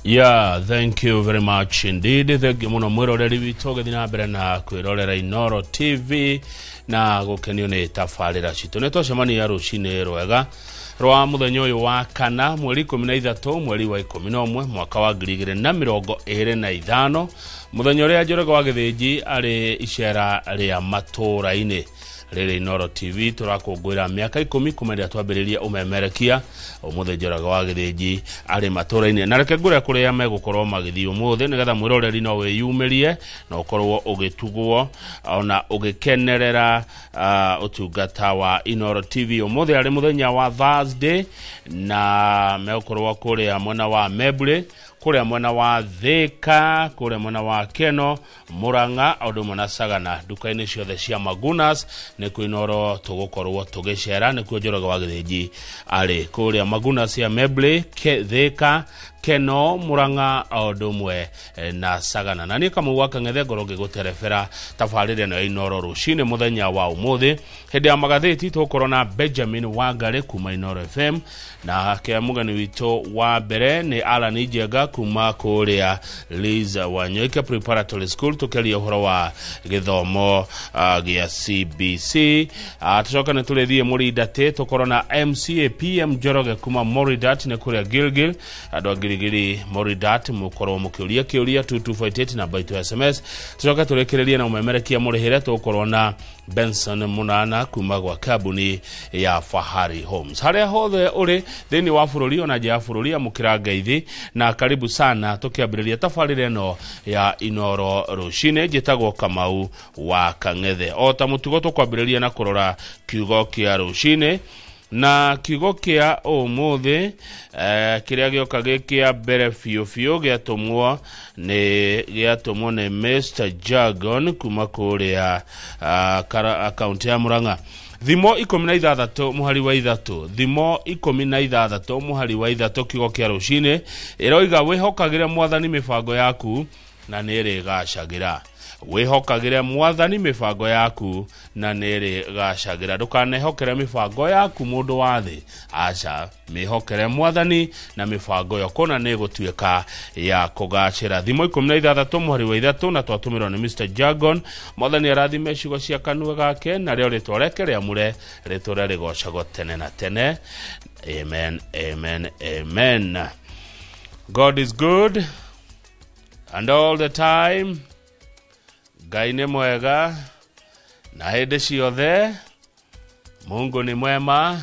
Yeah, thank you very much indeed. Thank you muno mwiroreri witũ ũgĩthiĩ na mbere na kwĩrorera Inoro TV na gũkenio nĩ tabarĩra citũ. Nĩ twacemania rũcinĩ rwega rwa mũthenya ũyũ wa kana, mweri 13, mweri wa 11, mwaka wa 2025, mũthenya ũrĩa Njoroge wa Gĩthĩnji arĩ icera rĩa matũũra-inĩ. Rĩrĩ Inoro TV tũrakũngũĩra mĩaka 10 kuma rĩrĩa twambĩrĩria ũmemerekia. Ũmũthĩ Njoroge wa Gĩthĩnji arĩ matũũra-inĩ, na reke ngũre kũrĩa megũkorwo magĩthiĩ ũmũthĩ, nĩgetha mwĩroreri no wĩyumĩrie na ũkorwo ũgĩtugwo ona ũgĩkenerera ũtungata wa Inoro TV. Ũmũthĩ arĩ mũthenya wa Thursday, na megũkorwo kũrĩa mwena wa Membure, kũrĩa mwena wa Thika, kũrĩa mwena wa Keno, Murang'a, o ũndũ ũmwe na Sagana, nduka-inĩ ciothe cia Magunas nĩkuo Inoro tũgũkorwo tũgĩcera, nĩkuo Njoroge wa Gĩthĩnji arĩ kũrĩa Magunas ya Membure, Thika, Keno, Murang'a, o ũndũ ũmwe na Sagana. Na niĩ Kamau wa Kang'ethe ngorwo ngĩgũterebera tabarĩra ĩno ya Inoro rũcinĩ mũthenya wa ũmũthĩ. Hĩndĩ ya magathĩti tũgũkorwo na Benjamin Wangari kuma Inoro FM, na ke mũgeni witũ wa mbere nĩ Alan Njenga kuma kũrĩa Liz Wanyoike Preparatory School, tũkĩaria ũhoro wa gĩthomo gĩa CBC. Tũcoke nĩ tũrĩthiĩ Mũrindatĩ, tũkorwo na MCA PM Njoroge kuma Moridat, nĩ kũrĩa Gilgil. Andũ a Giligili Moridat mũkorwo mũkĩũria kĩũria 2248, namba itũ ya SMS. Tũcoke tũrĩkĩrĩrie na ũmemerekia mũrĩhĩre, tũgũkorwo na Benson Munana kuma gwa kambuni ya Fahari Homes. Harĩa hothe ũrĩ thĩinĩ wa bũrũri ona nja ya bũrũri, amũkĩra ngeithi na karibu sana tũkĩambĩrĩria tabarĩra ĩno ya Inoro rũcinĩ. Njĩtagwo Kamau wa Kang'ethe. O ta mũtugo tũkwambĩrĩria na kũrora kiugo kĩa rũcinĩ, na kiugo kĩa ũmũthĩ kĩrĩa gĩoka gĩ kĩa mbere biũ biũ gĩatũmwo nĩ Mr Jargon kuma kũrĩa kaunti ya Murang'a. Thimo 16 mũhari wa 3, Thimo 16 mũhari wa 3, kiugo kĩa rũcinĩ ĩroiga, "Wĩhokagĩre Mwathani mĩbango yaku na nĩ ĩrĩgacagĩra." Wĩhokagĩre Mwathani mĩbango yaku na nĩ ĩrĩgacagĩra. Ndũkanehokere mĩbango yaku mũndũ wa thĩ, aca, mĩhokere Mwathani na mĩbango ĩyo kũna nĩ ĩgũtuĩka ya kũgacĩra. Thimo 16 mũhari wa 3, na twatũmĩrwo nĩ Mr Jargon. Mwathani arathime ciugo cia kanua gake, narĩo rĩtwa rĩake rĩamũre rĩtũre rĩgocagwo tene na tene. Amen, amen, amen. God is good and all the time. Ngai nĩ mwega na hĩndĩ ciothe. Mungu ni mwema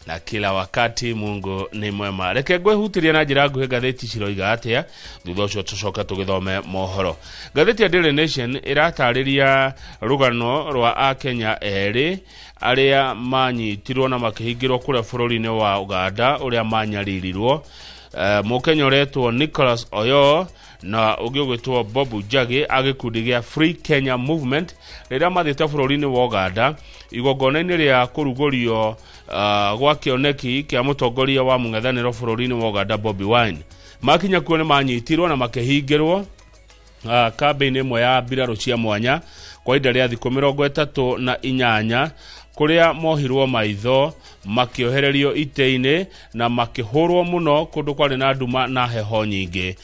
na kila wakati, Mungu ni mwema. Reke ngwĩhutĩria na njĩra nguhĩ ngathĩti ciroiga atĩa, thutha ũcio tũcoke tũgĩthome mohoro. Ngathĩti ya Daily Nation ĩratarĩria rũgano rwa Akenya erĩ arĩa manyitirwo na makĩhingĩrwo kũrĩa bũrũri-inĩ wa Uganda, ũrĩa manyaririrwo. Mũkenya ũretwo Nicholas Oyo na ũngĩ ũgwĩtwo Bob Njagi a gĩkundi gĩa Free Kenya Movement, rĩrĩa mathiĩte bũrũri-inĩ wa Uganda igongona-inĩ rĩa kũrugũrio gwa kĩoneki kĩa mũtongoria wa mũng'ethanĩro bũrũri-inĩ wa Uganda, Bobi Wine. Makinya kuo nĩ manyitirwo na makĩhingĩrwo kambĩ-inĩ ĩmwe ya mbirarũ cia mwanya kwa ihinda rĩa thikũ 38, kũrĩa mohirwo maitho, makĩohererio itĩ-inĩ na makĩhũrwo mũno kũndũ kwarĩ na nduma na heho nyingĩ.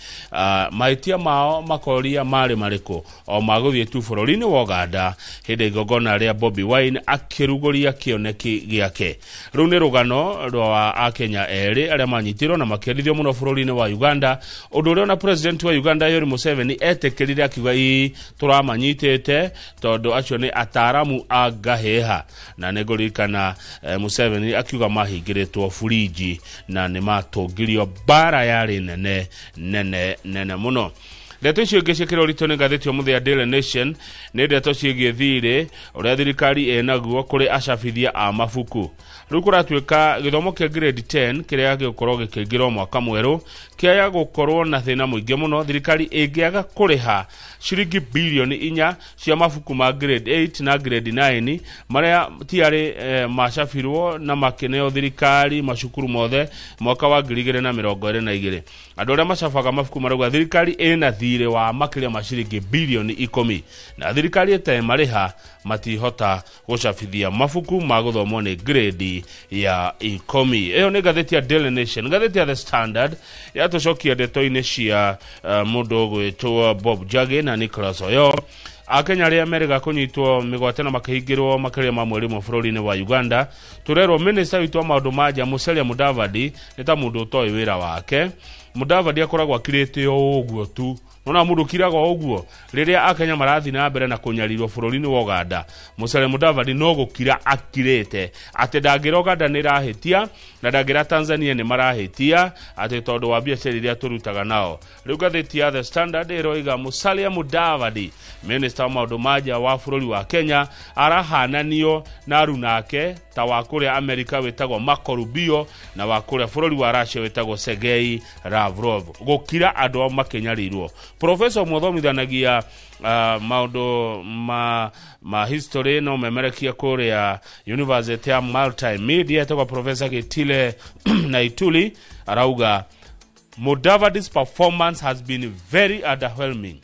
Mahĩtia mao makoria marĩ marĩkũ? O magũthiĩ tu bũrũri-inĩ wa Uganda hĩndĩ ya igongona rĩa Bobi Wine akĩrugũria kĩoneki gĩake. Rũu nĩ rũgano rwa Akenya erĩ arĩa manyitirwo na makĩerithio mũno bũrũri-inĩ wa Uganda, ũndũ ũrĩa ona president wa Uganda Yoweri Museveni etĩkĩrire akiuga, "Ii, tũramanyitĩte tondũ acio nĩ ataaramu a ngahĩha." Na nĩ ngũririkana Museveni akiuga mahingĩrĩtwo burinji na nĩ matũngirio, mbara yarĩ nene nene nene mũno. Ndeto icio ingĩ ciĩkĩrwo ũritũ nĩ ngathĩti ũmũthĩ ya Daily Nation nĩ ndeto ciĩgiĩ thirĩ ũrĩa thirikari ĩnaguo kũrĩ acabithia a mabuku. Rĩu kũratuĩka gĩthomo kĩa grade 10 kĩrĩa gĩgũkorwo gĩkĩingĩrwo mwaka mwerũ kĩaya gũkorwo na thĩna mũingĩ mũno thirikari ĩngĩaga kũrĩha ciringi bilioni 4 cia mabuku ma grade 8 na grade 9 marĩa tiarĩ macabirwo na makĩneo thirikari macukuru mothe mwaka wa 2022. Andũ arĩa macabaga mabuku marauga thirikari ĩna thirĩ. thirĩ wa makĩria ma ciringi bilioni 10 na thirikari ĩtarĩ marĩha matihota gũcabithia mabuku ma gũthomwo nĩ grade ya 10. Ĩyo nĩ ngathĩti ya Daily Nation. Ngathĩti ya The Standard yatũcokia ndeto-inĩ cia mũndũ ũgwĩtwo Bob Njagi na Nicholas Oyo. Akenya arĩa merĩga kũnyitwo mĩgwate na makĩhingĩrwo makĩria ma mweri ũmwe bũrũri-inĩ wa Uganda. Tũrerwo minista witũ wa maũndũ ma nja Musalia Mudavadi nĩ ta mũndũ ũtoĩ wĩra wake. Mudavadi akoragwo akirĩte o ũguo tu. Nona mũndũ ũkiraga o ũguo rĩrĩa Akenya marathiĩ na mbere na kũnyarirwo bũrũri-inĩ wa Uganda. Musalia Mudavadi no gũkira akirĩte atĩ ndangĩra Uganda nĩ ĩrahĩtia na ndangĩra Tanzania nĩ marahĩtia atĩ tondũ wa biacara iria tũrutaga nao. Rĩu ngathĩti ya The Standard ĩroiga Musalia Mudavadi, minista wa maũndũ ma nja wa bũrũri wa Kenya, arahananio na aruna ake ta wa kũrĩa Amerika wĩtagwo Marco Rubio na wa kũrĩa bũrũri wa Russia wĩtagwo Sergei Lavrov. Gũkira andũ ao makĩnyarirwo. Professor ũmwe ũthomithanagia maũndũ ma history no memerekia kũrĩa University ya Multimedia etagwo Professor Gitile Naituli arauga Mudavadi's performance has been very underwhelming.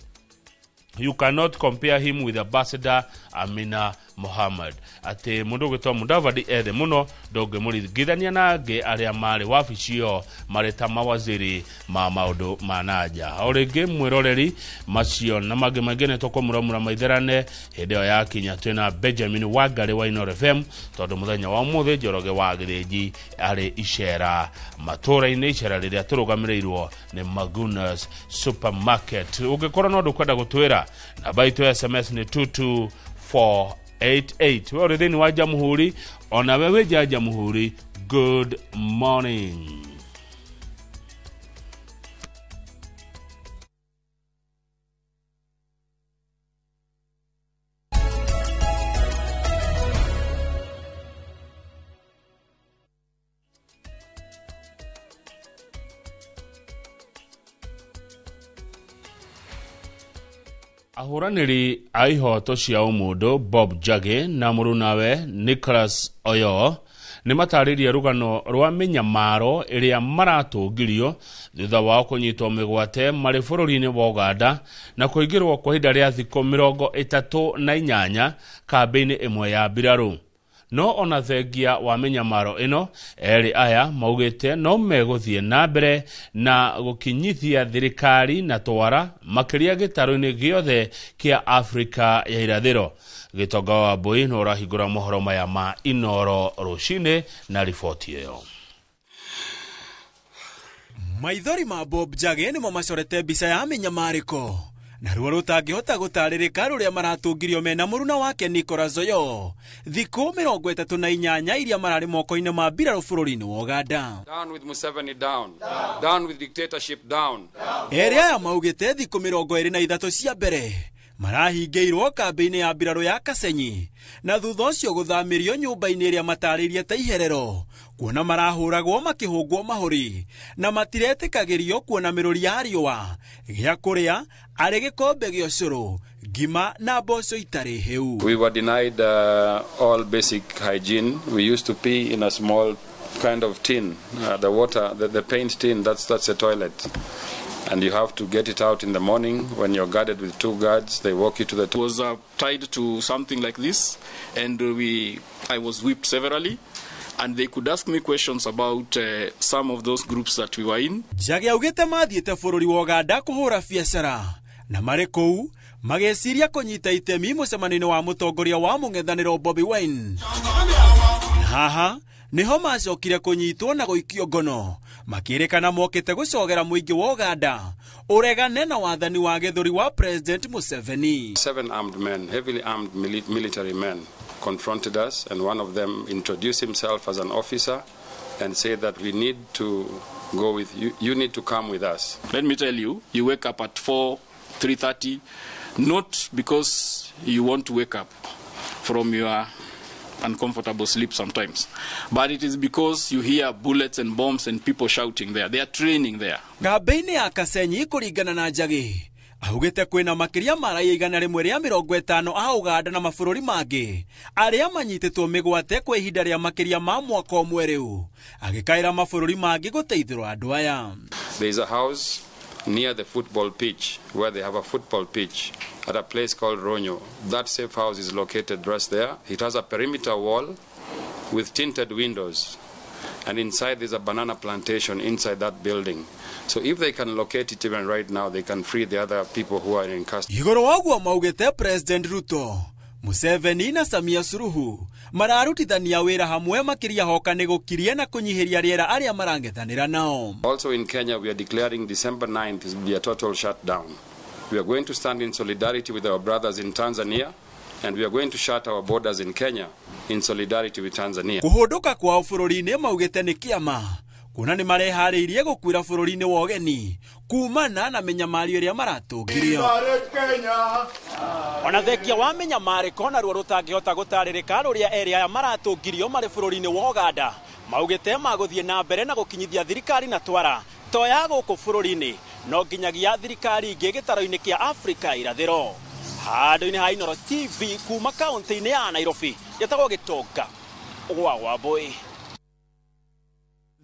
You cannot compare him with Ambassador Amina Mohammed. Atĩ mũndũ ũgwĩtwo Mudavadi ethe mũno ndũngĩmũringithania na angĩ arĩa marĩ wabici ĩyo marĩ ta mawaziri ma maũndũ ma nanja. O rĩngĩ mwĩroreri macio na mangĩ maingĩ nĩ tũkũmũramũra maitherane hĩndĩ ĩyo yakinya twĩna Benjamin Wangari wa Inooro FM tondũ mũthenya wa ũmũthĩ Njoroge wa Gĩthĩnji arĩ icera matũra-inĩ, icera rĩrĩa tũrũgamĩrĩirwo nĩ Magunas Supermarket. Ũngĩkorwo no ndũkwenda gũtwĩra, namba itũ ya SMS nĩ 22488. We ũrĩ thĩinĩ wa Jamhuri, onawe wĩ nja ya Jamhuri, good morning. Ahũranĩri a ihoto cia ũmũndũ Bob Njagi na mũrunawe Nicholas Oyo nĩ matarĩrie rũgano rwa mĩnyamaro ĩrĩa maratũngirio thutha wao kũnyitwo mĩgwate marĩ bũrũri-inĩ wa Uganda na kũingĩrwo kwa ihinda rĩa thikũ 38 kambĩ-inĩ ĩmwe ya mbirarũ. No ona thengia wa mĩnyamaro ĩno, erĩ aya maugĩte no megũthiĩ na mbere na gũkinyithia thirikari na twara makĩria gĩtarũ-inĩ gĩothe kĩa Afrika ya irathĩro. Gĩtonga wa Mbui no ũrahingũra mohoro maya ma Inooro rũcinĩ na riboti ĩyo. Maithori ma Bob Njagi nĩmo macorete mbica ya mĩnyamarĩko na ruo rũtangĩhota gũtarĩrĩka rũrĩa maratũngirio mena mũruna wake Nicholas Oyo thikũ 38 iria mararĩ moko-inĩ ma mbirarũ bũrũri-inĩ wa Uganda. Down with Museveni, down. Down with dictatorship, down. Erĩ aya maugĩte thikũ 23 cia mbere marahingĩirwo kambĩ-inĩ ya mbirarũ ya Kasenyi na thutha ũcio gũthamĩrio nyũmba-inĩ ĩrĩa matarĩirie ta iherero kuona marahũragwo makĩhũngwo mahũri na matiretĩkagĩrio kuona mĩrũri ya riũa gĩa kũrĩa arĩ gĩkombe gĩa ũcũrũ ngima na mboco itarĩ hĩu. We were denied all basic hygiene. We used to pee in a small kind of tin, the water, the paint tin, that's a toilet. And you have to get it out in the morning when you're guarded with two guards. They walk you to the... Was tied to something like this, and I was whipped severally, and they could ask me questions about some of those groups that we were in. Njagi augĩte mathiĩte bũrũri wa Uganda kũhũra biacara na marĩ kũu magĩciria kũnyita itemi mũcemanio-inĩ wa mũtongoria wa mũng'ethanĩro Bobi Wine. Na haha niho macokire kũnyitwo na gũikio ngono makĩrĩkana mokĩte gũcogera mũingĩ wa Uganda ũregane na wathani wa gĩthũri wa President Museveni. 7 armed men, heavily armed military men confronted us, and one of them introduced himself as an officer and said that we need to go with you, you need to come with us. Let me tell you, you wake up at 4, 3:30, not because you want to wake up from your uncomfortable sleep sometimes, but it is because you hear bullets and bombs and people shouting there. They are training there. Kambĩ-inĩ ya Kasenyi kũringana na Njagi augĩte kwĩna makĩria ma raia 150 a Uganda na mabũrũri mangĩ arĩa manyitĩtwo mĩgwate kwa ihinda rĩa makĩria ma mwaka ũmwe rĩu, agĩkaĩra mabũrũri mangĩ gũteithũra andũ aya. There is a house near the football pitch, where they have a football pitch at a place called Ronyo. That safe house is located right there. It has a perimeter wall with tinted windows, and inside there's a banana plantation inside that building. So if they can locate it even right now, they can free the other people who are in custody. Igũrũ wa ũguo maugĩte President Ruto, Museveni na Samia Suluhu mararutithania wĩra hamwe makĩria hoka nĩ gũkiria na kũnyihĩria rĩera arĩa marang'ethanĩra nao. Also in Kenya, we are declaring December 9th is be a total shutdown. We are going to stand in solidarity with our brothers in Tanzania, and we are going to shut our borders in Kenya in solidarity with Tanzania. Kũhũndũka kwao bũrũri-inĩ maugĩte nĩ kĩama kuona nĩ mareharĩirie gũkuĩra bũrũri-inĩ wa ũgeni kumana na mĩnyamario ĩrĩa maratũngirio. Ona thengia wa mĩnyamarĩko naruo rũtangĩhota gũtarĩrĩka rũrĩa erĩ aya maratũngirio marĩ bũrũri-inĩ wa Ũganda maugĩte magũthiĩ na mbere na gũkinyithia thirikari na twara to ya gũkũ bũrũri-inĩ no nginyagia thirikari ingĩ gĩtaro-inĩ kĩa Afrika irathĩro. Handũ-inĩ ha Inooro TV kuma kaũntĩ-inĩ ya Nairobi gĩtagwo Gĩtonga wa Wambui.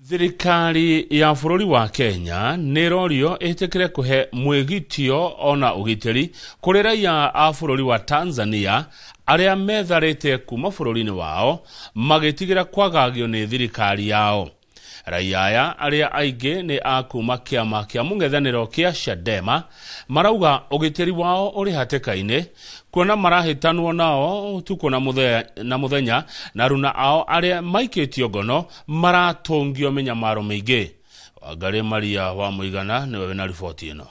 Thirikari ya bũrũri wa Kenya nĩ ĩrorio ĩtĩkĩre kũhe mwĩgitio ona ũgitĩri kũrĩ raia a bũrũri wa Tanzania arĩa metharĩte kuma bũrũri-inĩ wao magĩtigĩra kwagagio nĩ thirikari yao. Raia aya arĩa aingĩ nĩ a kuma kĩama kĩa mũng'ethanĩro kĩa Chadema marauga ũgitĩri wao ũrĩ hatĩka-inĩ kuona marahĩtanwo nao ũtukũ na mũthenya na aruna ao arĩa maikĩtio ngono maratũngio mĩnyamaro mĩingĩ. Wangarĩ Maria wa Mũigana nĩwe wĩna riboti ĩno.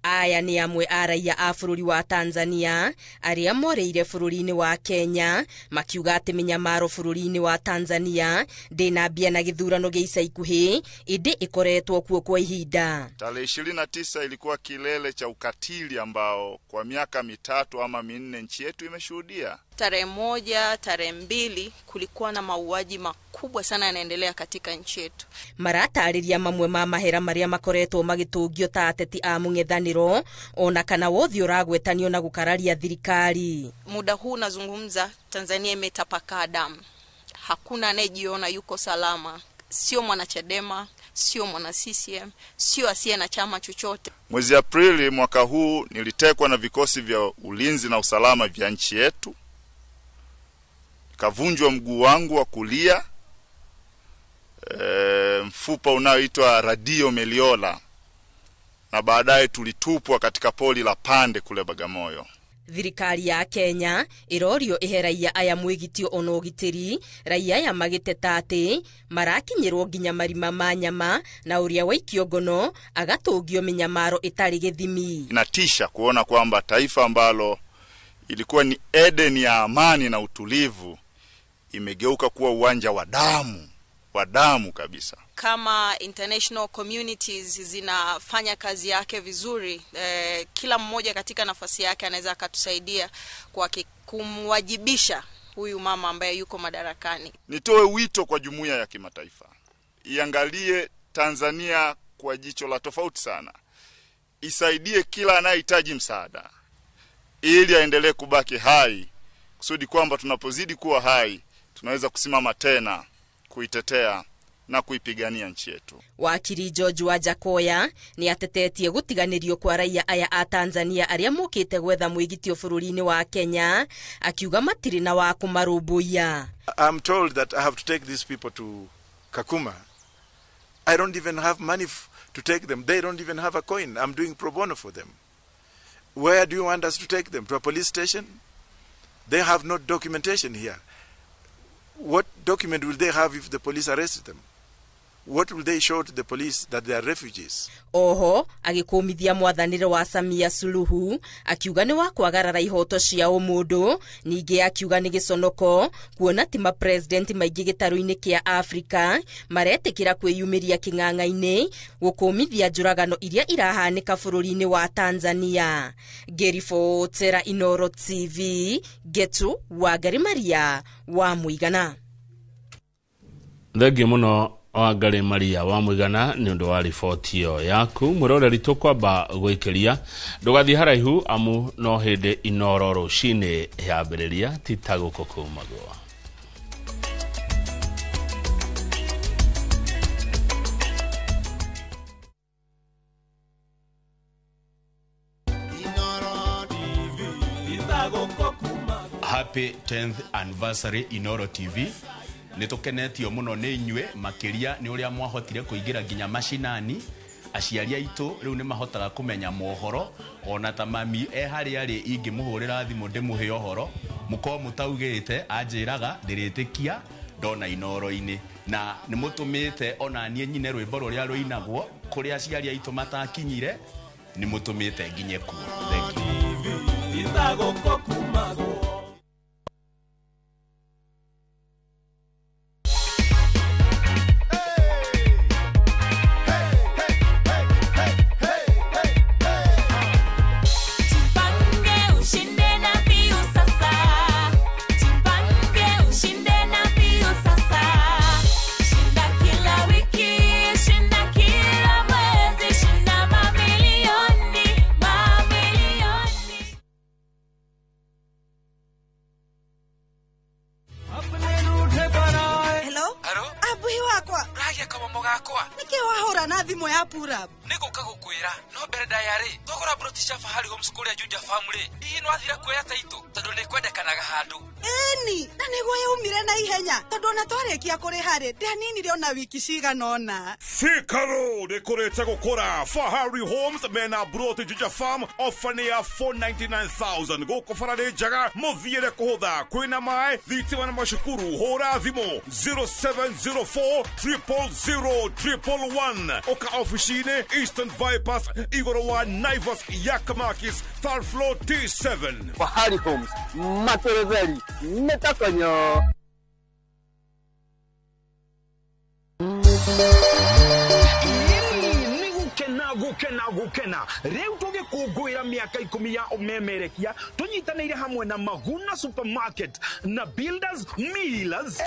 Aya nĩ amwe a raia a bũrũri wa Tanzania arĩa morĩire bũrũri-inĩ wa Kenya makiuga atĩ mĩnyamaro bũrũri-inĩ wa Tanzania ndĩnambia na gĩthurano gĩa ica ikuhĩ ĩndĩ ĩkoretwo kuo kwa ihinda. Tarehe 29 ilikuwa kilele cha ukatili ambao kwa miaka 3 ama 4 nchi yetu imeshuhudia. Tarehe 1, tarehe 2 kulikuwa na mauaji makubwa sana yanaendelea katika nchi yetu. Maratarĩria mamwe ma mahera marĩa makoretwo magĩtũngio ta ateti a mũng'ethanĩro ona kana wothi ũragwetanio na gũkararia thirikari. Muda huu nazungumza, Tanzania imetapakaa damu. Hakuna anayejiona yuko salama. Sio mwana Chadema, sio mwana CCM, sio asiye na chama chochote. Mwezi Aprili mwaka huu nilitekwa na vikosi vya ulinzi na usalama vya nchi yetu. Kavunjwa mguu wangu wa kulia, mfupa unaoitwa radio meliola, na baadaye tulitupwa katika poli la Pande kule Bagamoyo. Thirikari ya Kenya ĩrorio ĩhe raia aya mwĩgitio ona ũgitĩri, raia aya magĩteta atĩ marakinyĩrwo nginya marima ma nyama na ũrĩa waikio ngono agatũngio mĩnyamaro ĩtarĩ gĩthimi. Inatisha kuona kwamba taifa ambalo ilikuwa ni Eden ya amani na utulivu imegeuka kuwa uwanja wa damu, wa damu kabisa. Kama international communities zinafanya kazi yake vizuri, kila mmoja katika nafasi yake anaweza akatusaidia kwa kumwajibisha huyu mama ambaye yuko madarakani. Nitoe wito kwa jumuiya ya kimataifa iangalie Tanzania kwa jicho la tofauti sana, isaidie kila anayehitaji msaada ili aendelee kubaki hai, kusudi kwamba tunapozidi kuwa hai tunaweza kusimama tena kuitetea na kuipigania nchi yetu. Wakiri George Wajakoya ni atetetie gutiganirio kwa raia aya a Tanzania aria mokite gwetha mwigitio bũrũri-inĩ wa Kenya, akiuga matirĩ na wa kũmarũmbũiya. I'm told that I have to take these people to Kakuma. I don't even have money to take them. They don't even have a coin. I'm doing pro bono for them. Where do you want us to take them? To a police station? They have no documentation here. What document will they have if the police arrested them? What will they show to the police that they are refugees? Oho, agĩkũmithia mwathanĩre wa Samia Suluhu, akiuga nĩ wa kwagarara ihoto cia ũmũndũ, ningĩ akiuga nĩ gĩconoko kuona ti ma-president maingĩ gĩtarũ-inĩ kĩa Afrika maretĩkĩra kwĩyumĩria kĩng'ang'a-inĩ gũkũmithia njũragano iria irahanĩka bũrũri-inĩ wa Tanzania. Ngĩribotera Inooro TV, Getu Wangari Maria wa Mũigana. Thengiũ mũno Wangari Maria wa Mũigana nĩ ũndũ wa riboti ĩyo yaku. Mwĩroreri tũkwamba gwĩkĩria ndũgathiĩ haraihu amu no hĩndĩ Inooro rũcinĩ yambĩrĩria ti ta gũkũ kumagwo. Happy 10th anniversary Inoro TV. Nĩ tũkenetio mũno nĩ inyuĩ makĩria nĩ ũrĩa mwahotire kũingĩra nginya macinani. Aciari aitũ rĩu nĩ mahotaga kũmenya mohoro ona ta mami e harĩa arĩ ingĩmũhũrĩra thimũ ndĩmũhe ũhoro mũkorwo mũtaugĩte anjĩraga ndĩrĩtĩkia ndona Inoro-inĩ na nĩ mũtũmĩte ona niĩ nyine rwĩmbo rũrĩa rũinagwo kũrĩa aciari aitũ matakinyire nĩ mũtũmĩte nginye kuo. Thank you. Na wiki cigana Thika Road ĩkũrĩte gũkũra. Fahari Homes mena broti Juja Farm ofa nĩ ya 499,000 gũkũ bara nĩ njega mũthiĩre kũhũtha kwĩna maĩ thitima na macukuru. Hũra thimũ 0704 000 111 ũka ofici-inĩ Eastern Bypass igũrũ wa Naivas Yakamakis third floor T7. Fahari Homes materetheri nĩtakonyo. Gukena riu tugikungwira miaka 10 ya umemerekia tunyitanire hamwe na Maguna Supermarket na Builders Millers.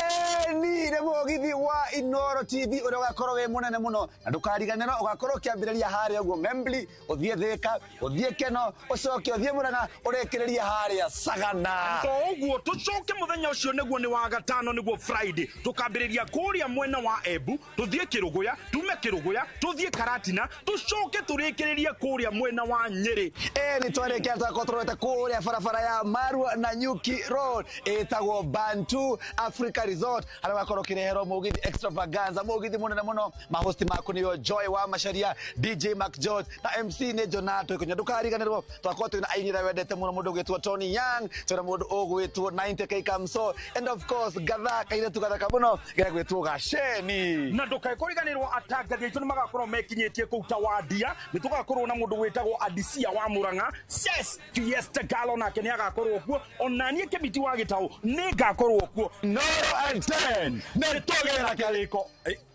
Ni nĩ mũgithi wa Inoro TV ũrĩa ũgakorwo wĩ mũnene mũno na ndũkariganĩrwo ũgakorwo ũkĩambĩrĩria harĩa ũguo Membli ũthiĩ Thika ũthiĩ Keno ũcoke ũthiĩ Murang'a ũrĩkĩrĩrie harĩa Sagana. To ũguo tũcoke mũthenya ũcio nĩguo nĩ wa gatano nĩguo Friday tũkambĩrĩria kũrĩa mwena wa Embu tũthiĩ Kĩrũgũya tume Kĩrũgũya tũthiĩ Karatina tũcoke tũrĩkĩrĩrie kũrĩa mwena wa Nyĩrĩ. Nĩ twarĩkia twakorwo tũrorete kũrĩa barabara ya Marua na Nyuki Road ĩtagwo Bantu Africa Resort harĩa ũgakorwo ũkĩreherwo mũgithi extravaganza mũgithi mũnene mũno. Mahosti maku nĩo Joy wa Macharia, DJ Mark George na MC nĩ Jonato Ikunya. Ndũkariganĩrwo twakorwo twĩna aini arĩa wendete mũno mũndũ ũgwĩtwo Tony Young twĩna mũndũ ũgwĩtwo 90K Kamso and of course gatha kairĩtu gathaka mũno gegwĩtwo Gaceni. Na ndũkae kũriganĩrwo atangathi aitũ nĩ magakorwo mekinyĩtie kũu Tawandia nĩ tũgakorwo na mũndũ wĩtagwo Adisia wa Murang'a Ses Fiesta Galo nake nĩ agakorwo kuo ona niĩ Kĩmiti wa Gĩtaũ nĩ ngakorwo kuo. Noro and 10 nĩ tũgĩe na karĩko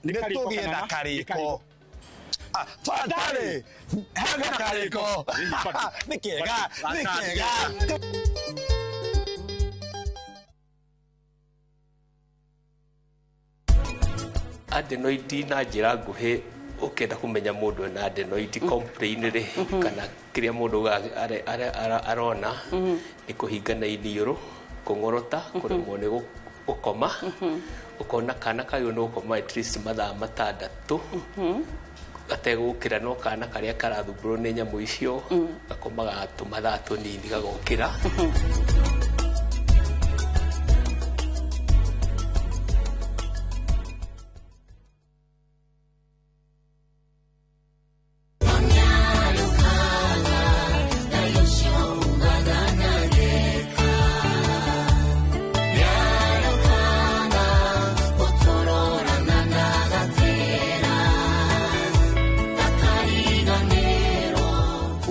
nĩ tũgĩe na karĩko twatarĩ hega karĩko nĩ kĩega nĩ kĩega. Adenoid na njĩra nguhĩ ũkĩenda kũmenya mũndũ ena adenoid complain rĩ kana kĩrĩa mũndũ arona nĩ kũhingana iniũrũ kũng'orota kũremwo nĩ gũkoma ũkona kana kagĩrĩirwo nĩ gũkoma at least mathaa 6 gategũkĩra no kana karĩa karathumbũrwo nĩ nyamũ icio gakomaga tũmathaa tũnini gagokĩra.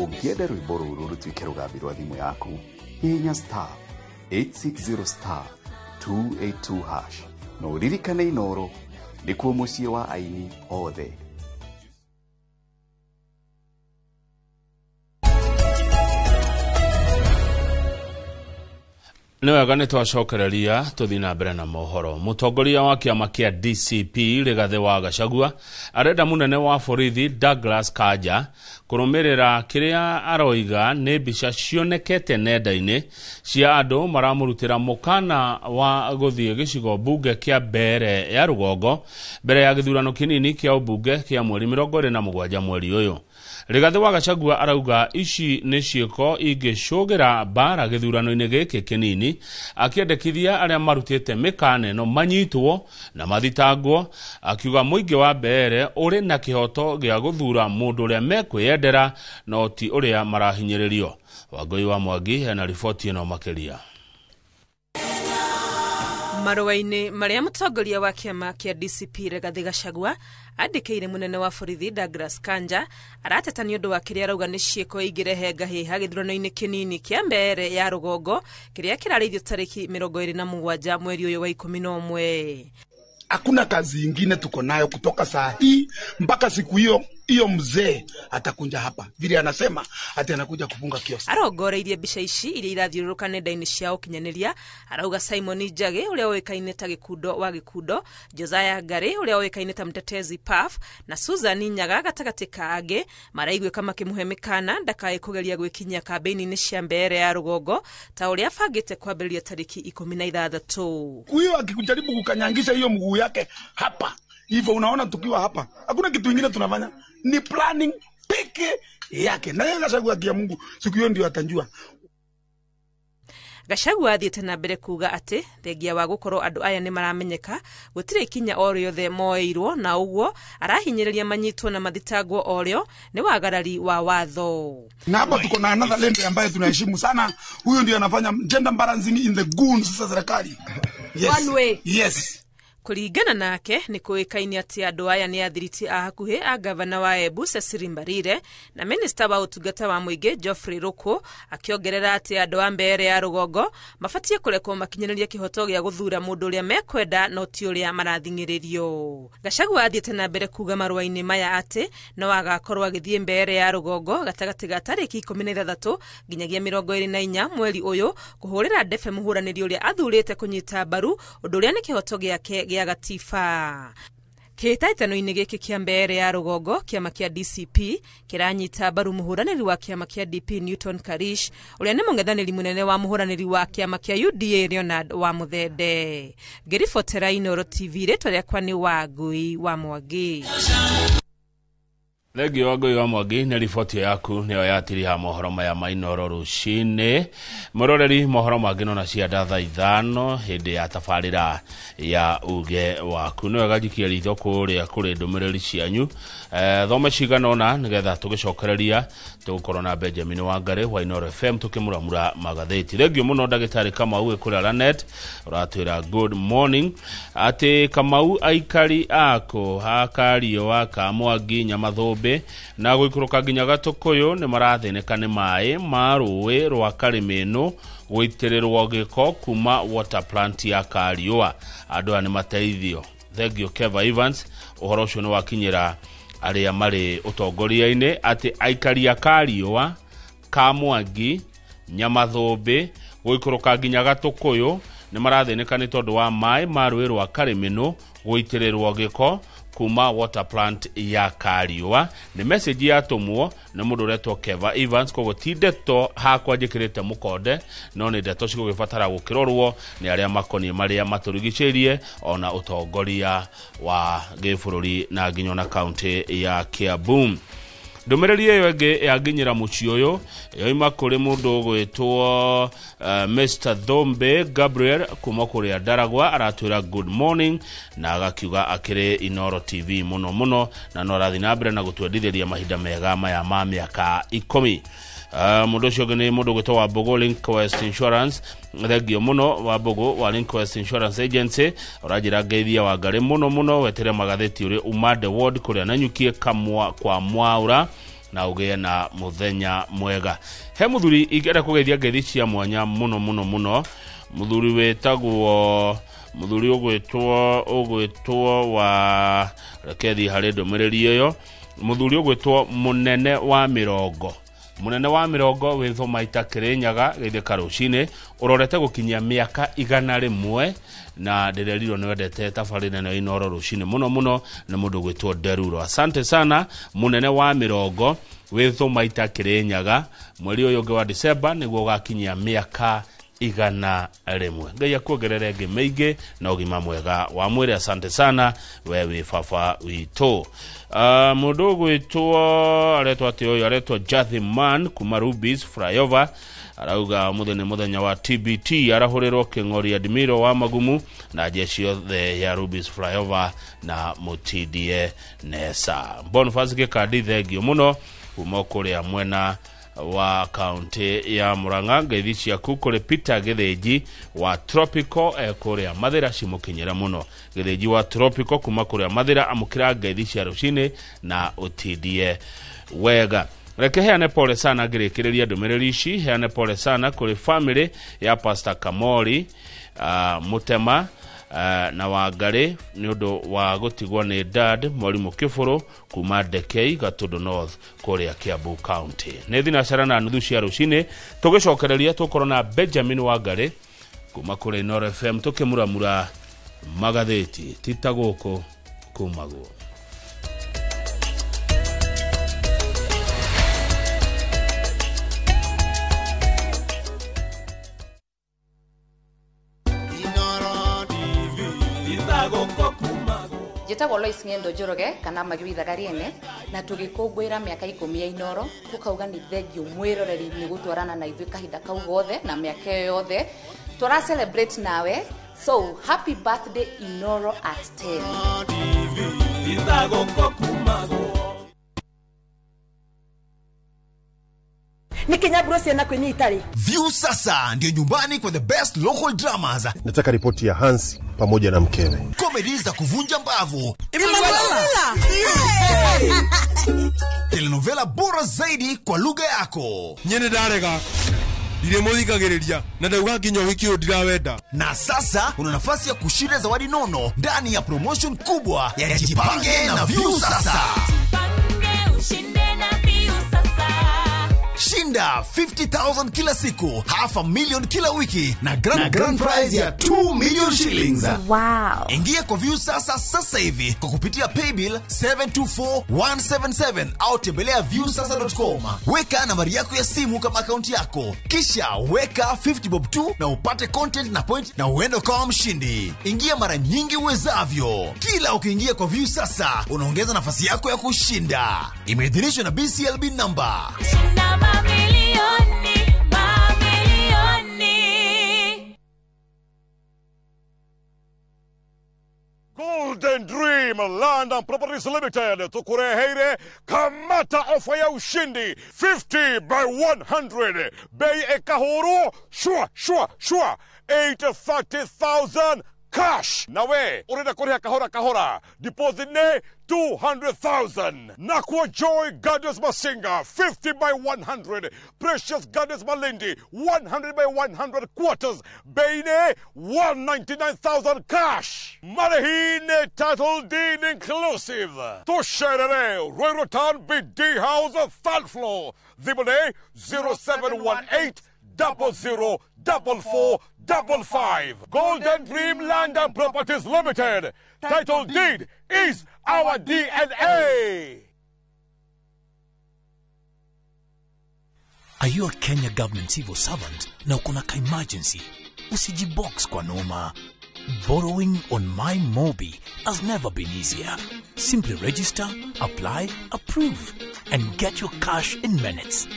Ũngĩenda rwĩmbo rũrũ rũtuĩke rũgambi rwa thimũ yaku hihinya star 860 star 282 hash na ũririkane Inoro nĩkuo mũciĩ wa aini othe. Nĩ wega nĩ twacokereria tũthiĩ na mbere na mohoro. Mũtongoria wa kĩama kĩa DCP Rigathĩ wa Gachagua arenda mũnene wa borithi Douglas Kanja kũrũmĩrĩra kĩrĩa aroiga nĩ mbica cionekete nenda-inĩ cia andũ maramũrutĩra mũkana wa gũthiĩ gĩcigo mbunge kĩa Mbeere ya rũgongo mbere ya gĩthurano kĩnini kĩa ũmbunge kĩa mweri 27 mweri ũyũ. Rigathĩ wa Gachagua arauga ici nĩ ciĩko ingĩcũgĩra mbara gĩthurano-inĩ gĩkĩ kĩnini Mwangi akĩendekithia arĩa marutĩte mĩkana ĩno manyitwo na mathitangwo, akiuga mũingĩ wa Mbeere ũrĩ na kĩhoto gĩa gũthura mũndũ ũrĩa mekwĩyendera no ti ũrĩa marahinyĩrĩrio. Wangũi wa Mwangi hena riboti ĩno makĩria. Marũa-inĩ marĩa mũtongoria wa kĩama kĩa DCP Rigathĩ Gachagua andĩkĩire mũnene wa borithi Douglas Kanja arateta nĩ ũndũ wa kĩrĩa arauga nĩ ciĩko ingĩrehe ngahĩha gĩthurano-inĩ kĩnini kĩa Mbeere ya rũgongo kĩrĩa kĩrarĩithio tarĩki 27 mweri ũyũ wa 11. Hakuna kazi ingine tuko nayo kutoka saa hii mpaka siku hiyo hiyo mzee atakunja hapa vile anasema ati anakuja kufunga kiosk. Arongoreirie mbica ici iria irathiũrũrũka nenda-inĩ cia ũkinyanĩria, arauga Simon Njagi ũrĩa ũĩkaine ta Gĩkundo wa Gĩkundo, Josiah Ngari ũrĩa ũĩkaine ta Mtetezi Puff na Susan Nyaga gatagatĩ ka angĩ maraiguĩka makĩmũhe mĩkana ndakae kũgeria gwĩkinyia kambĩini-inĩ cia Mbeere ya rũgongo ta ũrĩa abangĩte kwambĩrĩria tarĩki 16. Huyo akijaribu kukanyangisha hiyo mguu yake hapa hivyo, unaona tukiwa hapa hakuna kitu kingine tunafanya, ni planning peke yake. Na yeye Gachagua kia Mungu siku hiyo ndio atanjua. Gachagua athiĩte na mbere kuga atĩ thengia wa gũkorwo andũ aya nĩ maramenyeka gũtirĩ ikinya o rĩothe moeirwo na ũguo arahinyĩrĩria manyitwo na mathitangwo o rĩo nĩ wagarari wa watho. Na hapa tuko na another lady ambaye tunaheshimu sana, huyo ndio anafanya gender balancing in the goons za serikali. Yes. One way. Yes. Kũringana nake nĩ kũĩkaine atĩ andũ aya nĩ athiriti a hakuhĩ a gavana wa Embu Cecily Mbarire na minista wa ũtungata wa mũingĩ Geoffrey Ruku, akĩongerera atĩ andũ a Mbeere ya rũgongo mabatiĩ kũrekwo makinyanĩrie kĩhoto gĩa gũthura mũndũ ũrĩa mekwenda no ti ũrĩa marathing'ĩrĩrio. Gachagua athiĩte na mbere kuga marũa-inĩ maya atĩ no agakorwo agĩthiĩ Mbeere ya rũgongo gatagatĩ ga tarĩki 16 nginyagia 24 mweri ũyũ kũhũrĩra ndebe mũhũranĩri ũrĩa athurĩte kũnyita mbaru ũndũ ũrĩa nĩ kĩhoto gĩake gĩa gatiba. Kĩhĩtahĩtano-inĩ gĩkĩ kĩa Mbeere ya rũgongo kĩama kĩa DCP kĩranyita mbaru mũhũranĩri wa kĩama kĩa DP Newton Karish ũrĩa nĩ mũng'ethanĩri mũnene wa mũhũranĩri wa kĩama kĩa UDA Leonard wa Muthende. Ngĩribotera Inooro TV, rĩtwa rĩakwa nĩ Wangũi wa Mwangi. Thengio Wangũi wa Mwangi nĩ riboti yaku nĩyo yatiriha mohoro maya ma Inooro rũcinĩ. Mũroreri mohoro mangĩ nona cia thaa 5 hĩndĩ ya tabarĩra ya uge waku. Nĩ wega njikie ritho kũrĩa kũrĩ ndũmĩrĩri cianyu, thome cigana ũna nĩgetha tũgĩcokereria tũgũkorwo na Benjamin Wangari wa Inooro FM tũkĩmũramura magathĩti. Thengio mũno ndagĩtarĩ Kamau wĩ kũrĩa Lanet ũratwĩra good morning atĩ Kamau aikari ako hakario wa Kamwangi Nyamathũmbĩ na gũikũrũka nginya Gatũkũyũ nĩ marathĩnĩka nĩ maĩ ma rũĩ rwa Karĩmĩnũ gũitĩrĩrwo gĩko kuma water plant ya Kariũa. Andũ aya nĩ mateithio. Thengio Keva Evans, ũhoro ũcio nĩ wakinyĩra arĩa marĩ ũtongoria-inĩ atĩ aikari a Kariũa, Kamwangi, Nyamathũmbĩ gũikũrũka nginya Gatũkũyũ nĩ marathĩnĩka nĩ tondũ wa maĩ ma rũĩ rwa Karĩmĩnũ gũitĩrĩrwo gĩko kuma water plant ya Kariũa. Nĩ message yatũmwo nĩ mũndũ ũretwo Keva Evans, koguo ti ndeto hakwa njĩkĩrĩte mũkonde no nĩ ndeto cigũgĩbatara gũkĩrorwo nĩ arĩa makoniĩ marĩa matũrigicĩirie ona ũtongoria wa gĩbũrũri na nginya ona kaunti ya Kiambu. Ndũmĩrĩri ĩyo ĩngĩ yanginyĩra mũciĩ ũyũ yoima kũrĩ mũndũ ũgwĩtwo Mr Thombe Gabriel kuma kũrĩa Ndaragwa, aratwĩra good morning na agakiuga akĩrĩ Inooro TV mũno mũno na no arathiĩ na mbere na gũtwendithĩria mahinda mega maya ma mĩaka 10. Mũndũ ũcio ũngĩ nĩ mũndũ ũgwĩtwo Wambũgũ Linkwest Insurance. Thengio mũno Wambũgũ wa Linkwest Insurance Agency, ũranjĩra ngeithia Wangari mũno mũno, wetere magathĩti ũrĩ Umande Ward kũrĩa Nanyukie Kamwa kwa Mwaura, na ũgĩe na mũthenya mwega. He mũthuri ingĩenda kũgeithia ngeithi cia mwanya mũno mũno mũno, mũthuri wĩtagwo mũthuri ũgwĩtwo wa reke thiĩ harĩ ndũmĩrĩri ĩyo, mũthuri ũgwĩtwo mũnene wa mĩrongo munene wa mirongo witho maita Kirinyaga githika rucini urorete gukinyia miaka 100 na ndirerirwo ni wendete tabarĩra ĩno Inooro rucini muno muno na mundu gwitwo Nderuro. Asante sana munene wa mirongo witho maita Kirinyaga, mweri uyu ungi wa December niguo ugakinyia miaka 101. Ngai akuongerere ĩngĩ mĩingĩ na ũgima mwega wa mwĩrĩ. Asante sana we wĩ baba witũ. Mũndũ ũgwĩtwo aretwo atĩ ũyũ aretwo Jathiman kuma Rubis Flyover arauga mũthĩ nĩ mũthenya wa TBT, arahũrĩrwo Kĩng'ori Admiro wa Magumu na jeshi yothe ya Rubis Flyover na mũtindie Nesa. Boniface Gĩkandi, thengio mũno kuma kũrĩa mwena wa kaunti ya Murang'a. Ngeithi ciaku kũrĩ Peter Gĩthĩnji wa Tropical kũrĩa Mathĩra cimũkinyĩra mũno. Gĩthĩnji wa Tropical kuma kũrĩa Mathĩra, amũkĩra ngeithi cia rũcinĩ na ũtindie wega. Reke heane pole sana ngĩrĩkĩrĩria ndũmĩrĩri ici, heane pole sana kũrĩ family ya Pastor Kamori Mutema na Wangari nĩ ũndũ wa gũtigwo nĩ dad Mwarimũ Kĩbũrũ kuma Ndekei Gatundu North kũrĩa Kiambu County. Nĩ thinacara na nuthu cia rũcinĩ, tũgĩcokereria tũkorwo na Benjamin Wangari kuma kũrĩ Inooro FM tũkĩmuramura magathĩti ti ta gũkũ kumagwo. Njĩtagwo Lois Ng'endo Njoroge kana Magĩrithaga Rĩene, na tũgĩkũngũĩra mĩaka 10 ya Inooro tũkauga nĩ thengio mwĩroreri nĩ gũtwarana na ithuĩ kahinda kau gothe na mĩaka ĩyo yothe tũra celebrate nawe. So happy birthday Inooro at 10. Nikinyaburo ciana kwinyi itari. View sasa ndio nyumbani kwa the best local dramas. Nataka ripoti ya Hansi pamoja na mkewe. Comedy za kuvunja mbavu. Emanuela. Telenovela bora zaidi kwa lugha yako. Nyene ndarega. Ndiremuthikagiriria na ndauga nginya ũhiki ũyũ ndirawenda. Na sasa una nafasi ya kushinda zawadi nono ndani ya promotion kubwa ya Jipange na View Sasa. Jipange ushinde na View Sasa. Shinda 50,000 kila siku, 500,000 kila wiki na grand prize ya 2 million shillings. Wow. Ingia kwa View Sasa sasa hivi kwa kupitia paybill 724177 au tembelea viewsasa.com. Weka nambari yako ya simu kama akaunti yako, kisha weka 50 bob 2 na upate content na point na uende kama mshindi. Ingia mara nyingi uwezavyo. Kila ukiingia kwa View Sasa unaongeza nafasi yako ya kushinda. Imeidhinishwa na BCLB number. Shinda mamilioni, mamilioni. Golden Dream Land and Properties Limited tukureheire kamata ofa ya ushindi 50 by 100 bei ekahuru shwa shwa shwa 830,000 cash. Nawe urenda kuriha kahora kahora, deposit ne 200,000. Nakwa Joy Gardens Masinga 50 by 100, Precious Gardens Malindi 100 by 100 quarters, Beine 199,000 cash. Marihine title deed inclusive. Tusherere Royal Town BD House third floor. Thimone 0718 00 44 55. Golden Dream Land and Properties Limited. Title deed is our DNA. Are you a Kenya government civil servant na uko na ka emergency? Usijibox kwa noma. Borrowing on My Mobi has never been easier. Simply register, apply, approve, and get your cash in minutes.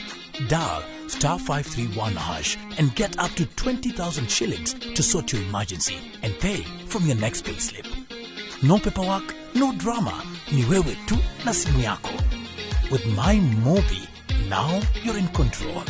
Dial star 531 hash and get up to 20,000 shillings to sort your emergency and pay from your next payslip. No paperwork, no drama. Ni wewe tu na simu yako. With My Mobi, now you're in control.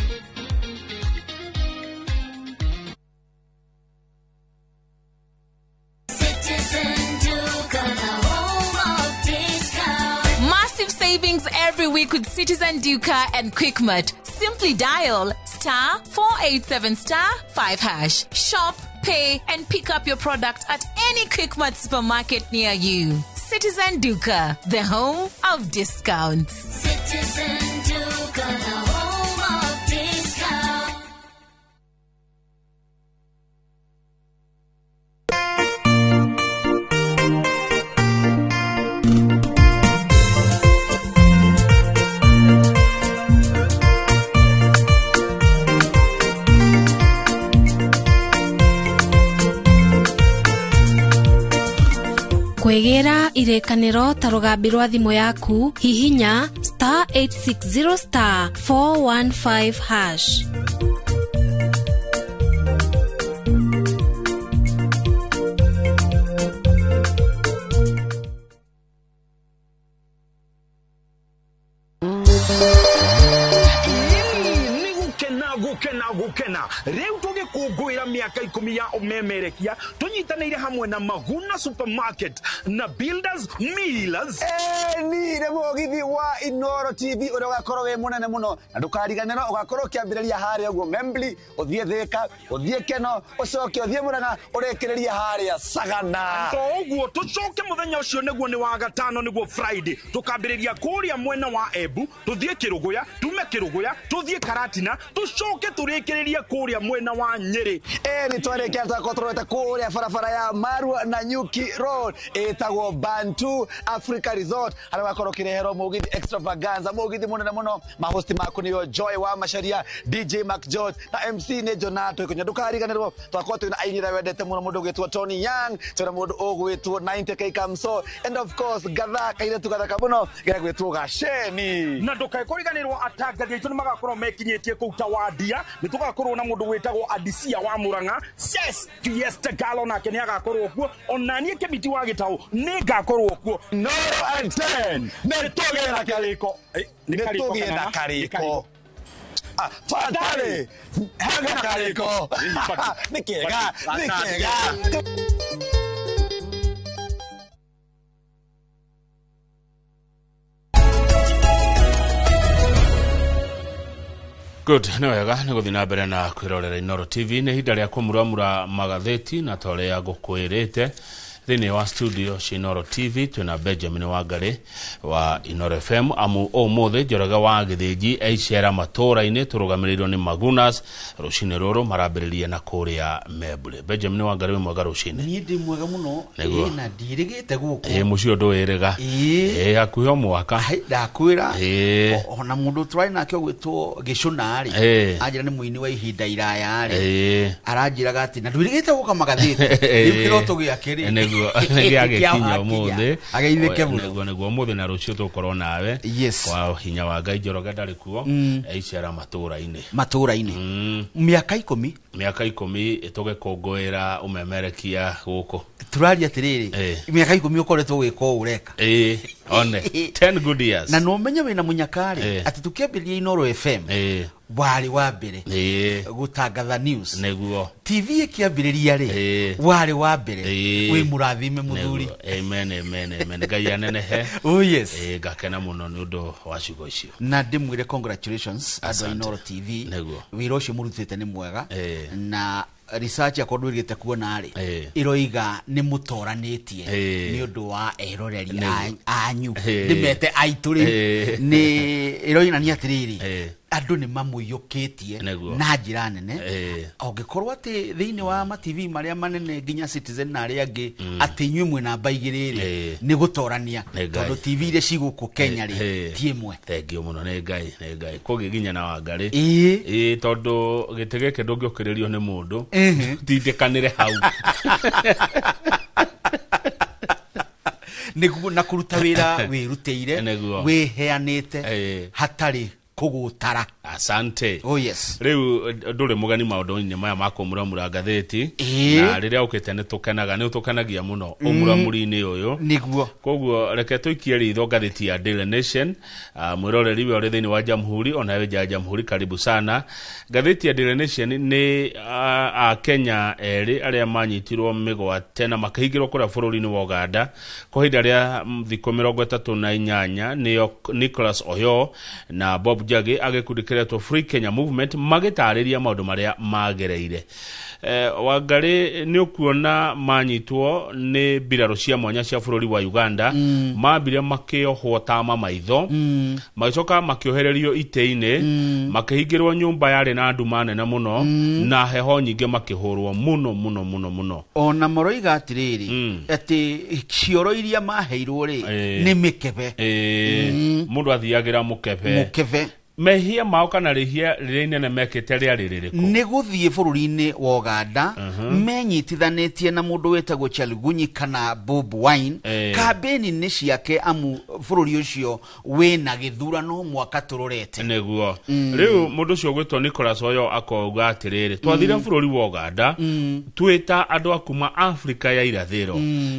Massive savings every week with Citizen Duka and Quickmart. Simply dial star 487 star 5 hash. Shop, pay, and pick up your product at any Quickmart supermarket near you. Citizen Duka, the home of discounts. Citizen Duka, the home of discounts. Wĩgĩra irĩkanĩro ta rũgambi rwa thimũ yaku, hihinya star 860 star 415 hash. Nĩ gũkena gũkena gũkena rĩu tũgĩkũngũĩra mĩaka 10 ya ũmemerekia tũnyitanĩire hamwe na Maguna Supermarket na Builders Millers. Ni nĩ mũgithi wa Inooro TV ũrĩa ũgakorwo wĩ mũnene mũno na ndũkariganĩrwo ũgakorwo ũkĩambĩrĩria harĩa ũguo Membli, ũthiĩ Thĩka, ũthiĩ Keno, ũcoke ũthiĩ Murang'a, ũrĩkĩrĩrie harĩa Sagana. To ũguo tũcoke mũthenya ũcio nĩguo nĩ wa gatano nĩguo Friday tũkambĩrĩria kũrĩa mwena wa Embu tũthiĩ Kĩrũgũya, tume Kĩrũgũya tũthiĩ Karatina, tũcoke tũrĩkĩrĩrie kũrĩa mwena wa Nyĩrĩ. Nĩ twarĩkia twakorwo tũrorete kũrĩa barabara ya Marua na Nyuki Road ĩtagwo Bantu Africa Resort harĩa ũgakorwo ũkĩreherwo mũgithi extravaganza, mũgithi mũnene mũno. Mahosti maku nĩo Joy wa Macharia, DJ Mark George na MC nĩ Jonato Ikunya. Ndũkariganĩrwo twakorwo twĩna aini arĩa wendete mũno, mũndũ ũgwĩtwo Tony Young, twĩna mũndũ ũgwĩtwo 90K Kamso, and of course gatha kairĩtu gathaka mũno gegwĩtwo Gaceni. Na ndũkae kũriganĩrwo atangathi aitũ nĩ magakorwo mekinyĩtie kũu Tawandia, nĩ tũgakorwo na mũndũ wĩtagwo Adisia wa Murang'a, Ses Fiesta Galo nake nĩ agakorwo kuo, ona niĩ Kĩmiti wa Gĩtaũ nĩ ngakorwo kuo. Inooro at 10 nĩ tũgĩe na karĩko, nĩ tũgĩe na karĩko. Twatarĩ hena karĩko, nĩ kega, nĩ kega. Good, nĩ wega nĩ gũthiĩ na mbere na kwĩrorera Inooro TV. Nĩ ihinda rĩa kũmuramura magathĩti na ta ũrĩa ngũkwĩrĩte thĩinĩ wa studio cia Inooro TV twĩna Benjamin Wangarĩ wa Inooro FM. Amu ũmũthĩ Njoroge wa Gĩthĩnji aicera matũũra-inĩ tũrũgamĩrĩirwo nĩ Magunas. Rũcinĩ rũrũ marambĩrĩria na kũrĩa Membule. Benjamin Wangarĩ wĩ mwega rũcinĩ? Niĩ ndĩ mwega mũno. Nĩguo. Na ndirĩgĩte gũkũ. Ĩ mũciĩ ũndũ wĩrĩga. Ĩ hakuhĩ o mwaka. Ndakwĩra Ĩ ona mũndũ tũrarĩ nake ũgwĩtwo Gĩcũna rĩ, Ĩ. anjĩra nĩ mũini wa ihinda iraya rĩ, Ĩ. aranjĩraga atĩ na ndwĩrĩgĩte gũka magathĩti rĩu kĩroto gĩake rĩ nĩguo gĩagĩkinya ũmũthĩ. Ageithĩke mũno. Nĩguo nĩguo ũmũthĩ na rũciũ tũgũkorwo nawe. Yes. Kwa hinya wa Ngai Njoroge ndarĩ kuo aicera matũũra-inĩ. Matũũra-inĩ. Mĩaka 10. Mĩaka 10 tũgĩkũngũĩra ũmemerekia gũkũ. Tũraria atĩrĩrĩ, mĩaka 10 ũkoretwo ũgĩka ũũ ũreka. Ĩ one 10 good years. Na no ũmenye wĩna mũnyaka rĩ, atĩ tũkĩambĩrĩria Inooro FM warĩ wa mbere gũtangatha news. Nĩguo. TV ĩkĩambĩrĩria rĩ, warĩ wa mbere. Wĩ mũrathime mũthuri. Nĩguo. Amen, amen, amen. Ngai anenehe. Oh yes. Ngakena mũno nĩ ũndũ wa ciugo icio. Na ndĩmwĩre congratulations andũ a Asante. Inooro TV. Nĩguo. Wĩra ũcio mũrutĩte nĩ mwega. Na research yakwa ndwĩrĩgĩte kuona rĩ, ĩroiga nĩ mũtoranĩtie nĩ ũndũ wa eroreri anyu. Ndĩmete aitũ rĩ, nĩ ĩroinania atĩrĩrĩ, andũ nĩ mamũiyũkĩtie na njĩra nene. Ũngĩkorwo atĩ thĩinĩ wa ma TV marĩa manene nginya Citizen na arĩa angĩ atĩ inyuĩ mwĩ namba 2 rĩ, nĩ gũtorania, tondũ TV iria ci gũkũ Kenya rĩ ti ĩmwe. Thengiũ mũno nĩ Ngai, nĩ Ngai kũgĩ nginya na Wangarĩ. Ĩ tondũ gĩtĩ gĩkĩ ndũngĩũkĩrĩrio nĩ mũndũ, tindĩkanĩre hau. Nĩguo, na kũruta wĩra wĩrutĩire, wĩheanĩte hatarĩ kũgũtara. Asante. Oh yes. Rĩu ndũrĩ mũgeni maũndũ-inĩ maya ma kũmuramura ngathĩti. Na rĩrĩa ũkĩte nĩ tũkenaga, nĩ ũtũkenagia mũno ũmuramuri-inĩ ũyũ. Nĩguo. Koguo reke tũikie ritho ngathĩti ya Daily Nation. Mwĩroreri we ũrĩ thĩinĩ wa Jamhuri ona we nja ya Jamhuri, karibu sana. Ngathĩti ya Daily Nation nĩ Akenya erĩ arĩa manyitirwo mĩgwate na makĩhingĩrwo kũrĩa bũrũri-inĩ wa Uganda kwa ihinda rĩa thikũ 38, nĩo Nicholas Oyo na Bob Njagi a gĩkundi kĩretwo Free Kenya Movement magĩtarĩria maũndũ marĩa magereire. Wangarĩ nĩ ũkuona manyitwo nĩ mbirarũ cia mwanya cia bũrũri wa Uganda. Mambire makĩohwo tama maitho, magĩcoka makĩohererio itĩ-inĩ, makĩhingĩrwo nyũmba yarĩ na nduma nene mũno na heho nyingĩ, makĩhũrwo mũno mũno mũno mũno. Ona maroiga atĩrĩrĩ, atĩ cioro iria maheirwo rĩ nĩ mĩkebe. Mũndũ athiagĩra mũkebe. Mũkebe. Mehia mao kana rĩhia rĩrĩa inene mekĩte rĩarĩ rĩrĩkũ? Nĩ gũthiĩ bũrũri-inĩ wa Uganda menyitithanĩtie na mũndũ wĩtagwo Chalgunyi kana Bob Wine kambĩni-inĩ ciake, amu bũrũri ũcio wĩna gĩthurano mwaka tũrorete. Nĩguo rĩu mũndũ ũcio gwĩtwo Nicholas Oyo akauga atĩrĩrĩ, twathire bũrũri wa Uganda twĩta andũ a kuma Afrika ya irathĩro,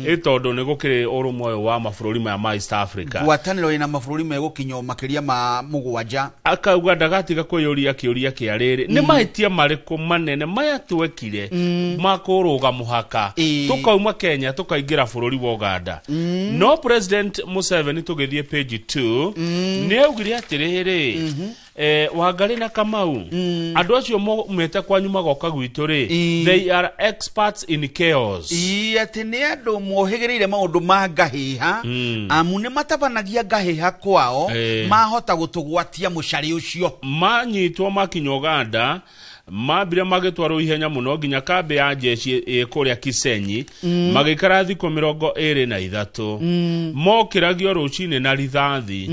ĩ tondũ nĩ gũkĩrĩ ũrũmwe ũyũ wa mabũrũri maya ma East Africa, ngwatanĩro ĩna mabũrũri megũkinya makĩria ma 7. Akauga ndagatiga kwĩyũria kĩũria kĩa rĩrĩ, nĩ mahĩtia marĩkũ manene maya twekire ma kũrũga mũhaka tũkauma Kenya tũkaingĩra bũrũri wa Uganda? No President Museveni, tũgĩthiĩ page 2, nĩ augire atĩrĩrĩ, Wangarĩ na Kamau, andũ acio maumĩte kwanyu magoka gwitũ rĩ, they are experts in chaos. Ii, atĩ nĩ andũ mohĩgĩrĩire maũndũ ma ngahĩha, amu nĩ matabanagia ngahĩha kwao, mahota gũtũgwatia mũcarĩ ũcio. Manyitwo makinya Uganda, mambire magĩtwarwo ihenya mũno nginya kambĩ ya jeshi ĩ kũrĩa Kisenyi, magĩikara thikũ 23. Mokĩragio rũcinĩ na rithathi,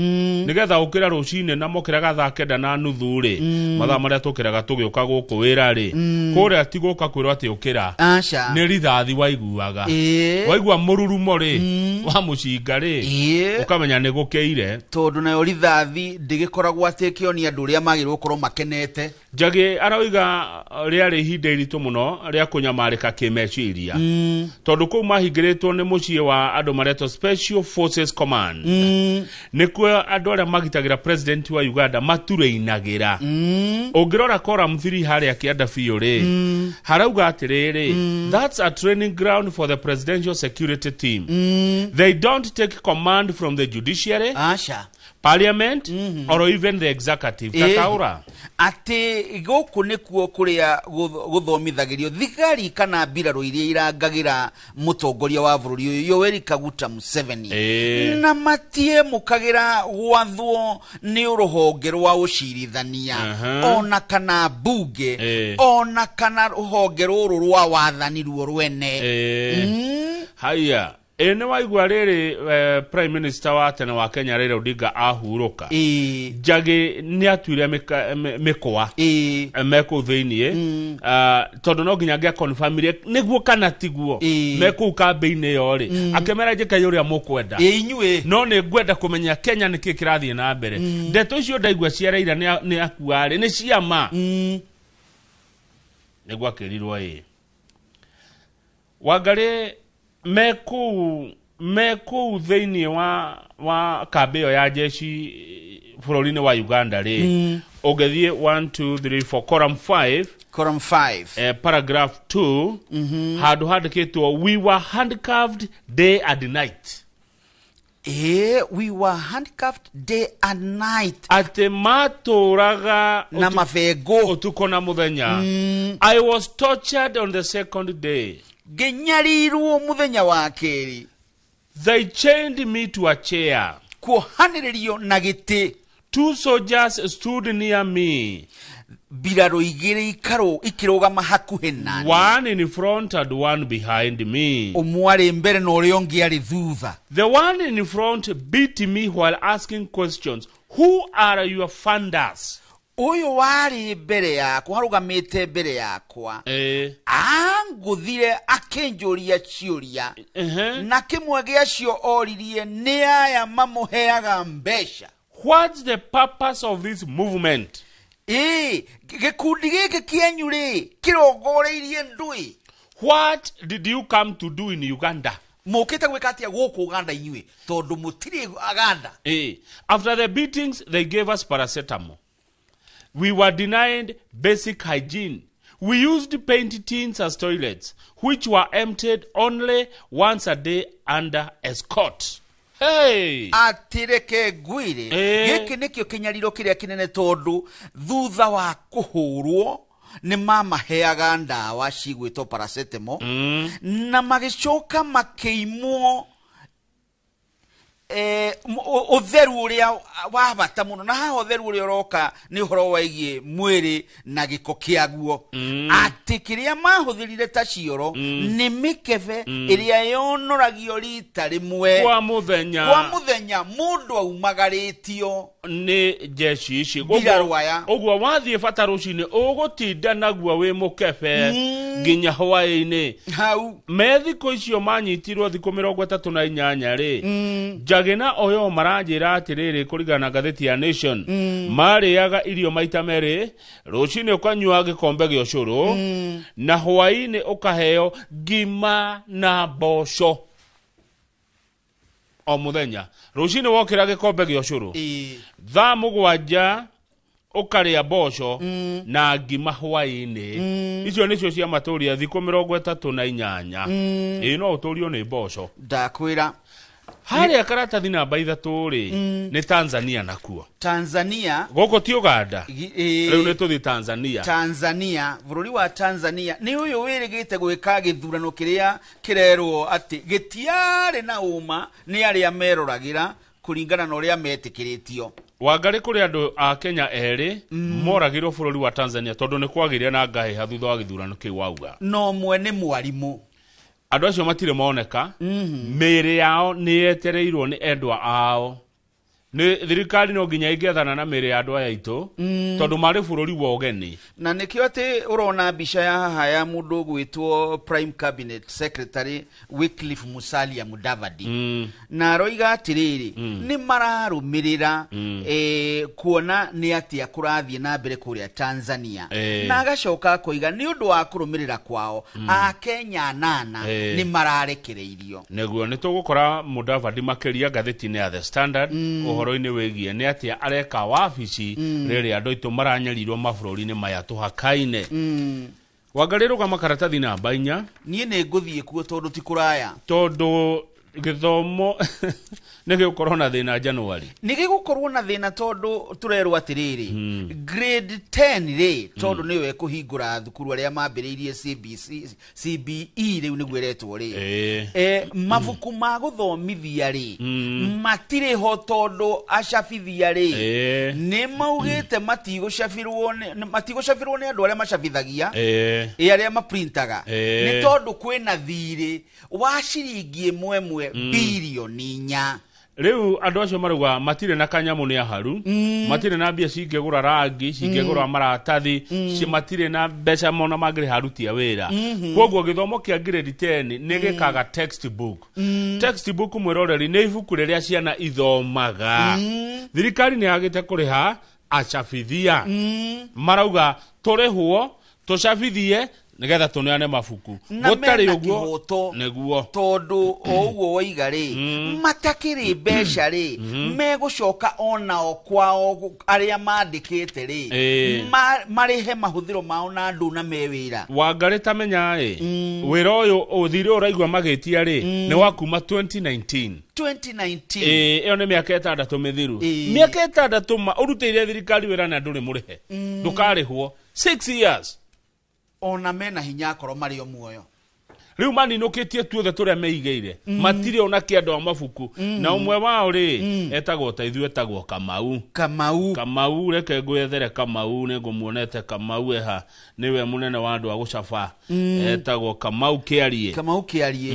nĩgetha ũkĩra rũcinĩ na mokĩraga thaa 9:30 rĩ, mathaa marĩa tũkĩraga tũgĩũka gũkũ wĩra rĩ, kũrĩa ti gũka kwĩrwo atĩ ũkĩra. Aca. Nĩ rithathi waiguaga. Waigua mũrurumo rĩ, wa mũcinga rĩ, ũkamenya nĩ gũkĩire. Tondũ nayo rithathi ndĩgĩkoragwo atĩ ĩkĩonia andũ ũrĩa magĩrĩirwo gũkorwo makenete. Njagi arauga rĩarĩ ihinda iritũ mũno rĩa kũnyamarĩka kĩmeciria, tondũ kũu mahingĩrĩtwo nĩ mũciĩ wa andũ maretwo Special Forces Command, nĩkuo andũ arĩa magitagĩra president wa Uganda matureinagĩra. Ũngĩrora column 3 harĩa kĩanda biũ rĩ, harauga atĩrĩrĩ, that's a training ground for the presidential security team. They don't take command from the judiciary, Aca. parliament, or even the executive. Tataura. Atĩ gũkũ nĩkuo kũrĩa gũthomithagĩrio thigari kana mbirarũ iria irangagĩra mũtongoria wa bũrũri ũyũ Yoweri Kaguta Museveni, na matiemũkagĩra gwathwo nĩ rũhonge rwa ũcirithania, ona kana mbunge, ona kana rũhonge rũrũ rwa wathani ruo rwene. Haya, ĩ nĩ waigua rĩrĩ, prime minister wa tene wa Kenya Raila Odinga ahurũka, Njagi nĩ atuire mĩkwa me kũu thĩiniĩ, tondũ no nginya angĩakonfamire nĩguo kana tiguo me kũu kambĩ-inĩ ĩyo rĩ, akĩmera njĩkai ũrĩa mũkwenda. Ĩ inyuĩ. No nĩ ngwenda kũmenya Kenya nĩkĩ kĩrathiĩ na mbere. Ndeto icio ndaigua cia Raila nĩ akua rĩ, nĩ ciama nĩguo akĩrirwo ĩ Wangarĩ me kũu thĩinĩ wa kambĩ ĩyo ya jeshi bũrũri-inĩ wa Uganda rĩ, ũngĩthiĩ 1 2 3 4, column 5, Column 5, paragraph 2, handũ handĩkĩtwo, "We were handcuffed day and night." We were handcuffed day and night. Atĩ matũraga na mabengũ ũtukũ na mũthenya. I was tortured on the second day. Ngĩnyarirwo mũthenya wa kerĩ. They chained me to a chair. Kuohanĩrĩrio na gĩtĩ. Two soldiers stood near me. Mbirarũ igĩrĩ ikĩrũgama hakuhĩ nani. One in front and one behind me. Ũmwe arĩ mbere na ũrĩa ũngĩ arĩ thutha. The one in front beat me while asking questions. "Who are your funders?" Ũyũ warĩ mbere yakwa, arũgamĩte mbere yakwa, angũthire akĩnjũria ciũria, na kĩmwe gĩacio oririe nĩ aya mamũheaga mbeca. "What's the purpose of this movement?" Ĩ gĩkundi gĩkĩ kĩenyu rĩ, kĩrongoreirie ndũĩ? "What did you come to do in Uganda?" Mũkĩte gwĩka atĩa gũkũ Uganda inyuĩ, tondũ mũtirĩ Uganda? After the beatings, they gave us paracetamol. We were denied basic hygiene. We used paint tins as toilets, which were emptied only once a day under escort. Hey! Atĩ reke ngwĩre, gĩkĩ nĩkĩo kĩnyariro kĩrĩa kĩnene, tondũ thutha wa kũhũrwo nĩ mamaheaga ndawa cigwĩtwo paracetamol, na magĩcoka makĩimwo Ũtheru ũrĩa wa bata mũno, na haha ũtheru ũrĩa ũroka nĩ ũhoro waigiĩ mwĩrĩ na gĩko kĩaguo, atĩ kĩrĩa mahũthĩrire ta cioro nĩ mĩkebe ĩrĩa yonoragio rita rĩmwe kwa muthenya. Kwa muthenya mũndũ aumagarĩtio nĩ jeshi ici. Mbirarũ aya. Ũguo wathiĩ bata rũcinĩ ũgũtinda naguo wĩ mũkebe nginya hwaĩ-inĩ. Hau me thikũ icio manyitirwo thikũ 38 rĩ, Njagi na Oyo maranjĩra atĩrĩrĩ, kũringana na ngathĩti ya Nation, marĩaga irio maita merĩ, rũcinĩ ũkanyua gĩkombe gĩa ũcũrũ na hwaĩ-inĩ ũkaheo ngima na mboco o mũthenya. Rũcinĩ wokĩra gĩkombe gĩa ũcũrũ, thaa 7 ũkarĩa mboco na ngima hwaĩ-inĩ. Icio nĩcio cia matũria thikũ 38. Ĩĩ, no ũtũrio nĩ mboco. Ndakwĩra. Harĩa karatathi namba 3 rĩ, nĩ Tanzania nakuo. Tanzania. Gũkũ ti Uganda. Rĩu nĩ tũthiĩ Tanzania. Tanzania, bũrũri wa Tanzania nĩ ũyũ wĩrĩgĩte gwĩka gĩthurano kĩrĩa kĩrerwo atĩ gĩtiarĩ na ũma nĩ arĩa meroragĩra kũringana na ũrĩa metĩkĩrĩtio. Wangarĩ, kũrĩ andũ a Kenya erĩ moragirwo bũrũri wa Tanzania tondũ nĩ kwagĩire na ngahĩha thutha wa gĩthurano kĩu wauga. No ũmwe nĩ mwarimũ. Andũ acio matirĩ moneka, mĩĩrĩ yao nĩ yetereirwo nĩ endwa ao. Nĩ thirikari no nginya ĩngĩethana na mĩĩrĩ ya andũ aya aitũ, tondũ marĩ bũrũri wa ũgeni. Na nĩkĩo atĩ ũrona mbica ya haha ya mũndũ ũgwĩtwo Prime Cabinet Secretary Wycliffe Musalia Mudavadi, na aroiga atĩrĩrĩ, nĩ mararũmĩrĩra kuona nĩ atĩa kũrathiĩ na mbere kũrĩa Tanzania, na agacoka akoiga nĩ ũndũ wa kũrũmĩrĩra kwao Akenya 8 nĩ mararekereirio. Nĩguo nĩ tũgũkora Mudavadi makĩria ngathĩti-inĩ ya The Standard ũhoro-inĩ wĩgiĩ nĩ atĩa areka wabici rĩrĩa andũ aitũ maranyarirwo mabũrũri-inĩ maya tũhakaine. Wangarĩ, rũgama karatathi namba 4. Niĩ nĩ ngũthiĩ kuo tondũ ti kũraya. Tondũ gĩthomo nĩ gĩgũkorwo na thĩna January. Nĩ gĩgũkorwo na thĩna tondũ tũrerwo atĩrĩrĩ, grade 10 rĩ, tondũ nĩyo ĩkũhingũra thukuru arĩa mambĩrĩirie CBC, CBE rĩu nĩguo ĩretwo rĩ. Mabuku ma gũthomithia rĩ, matirĩ ho tondũ acabithia rĩ, nĩ maugĩte matigũcabirwo nĩ andũ arĩa macabithagia, arĩa maprintaga, nĩ tondũ kwĩna thirĩ wa ciringi 1.1 birioni 4. Rĩu andũ acio marauga matirĩ na kanyamũ nĩ aharu, matirĩ na mbia cingĩgũra rangi, cingĩgũra maratathi, matirĩ na mbeca mona mangĩrĩha aruti a wĩra. Koguo gĩthomo kĩa grade 10 nĩ gĩkaga textbook. Textbook, mwĩroreri, nĩ ibuku rĩrĩa ciana ithomaga. Thirikari nĩ yagĩte kũrĩha acabithia. Marauga tũrĩhwo tũcabithie nĩgetha tũneane mabuku. Na Gũtarĩ mena ũguo kĩhoto. Nĩguo. Tondũ o ũguo woiga rĩ, matakĩrĩ mbeca rĩ, megũcoka onao kwao arĩa mandĩkĩte rĩ, marĩhe mahũthĩro mao na andũ na me wĩra. Wangarĩ, ta menya ĩ, wĩra ũyũ ũthirĩ ũraigua magĩtia rĩ, nĩ wa kuma 2019. 2019. Ĩyo nĩ mĩaka 6 mĩthiru. Mĩaka 6 ma ũrutĩire thirikari wĩra na ndũrĩ mũrĩhe. Ndũkarĩhwo 6 years. Ona mena hinya akorwo marĩ o muoyo. Rĩu maninũkĩtie tuothe tũrĩa meigĩire, matirĩ ona kĩandũ a mabuku. Na ũmwe wao rĩ, etagwo ta ithuĩ, etagwo Kamau. Kamau. Kamau, reke ngwethere Kamau, nĩ ngũmuonete Kamau eha, nĩwe mũnene wa andũ a gũcaba. Etagwo Kamau Kĩarie. Kamau Kĩarie.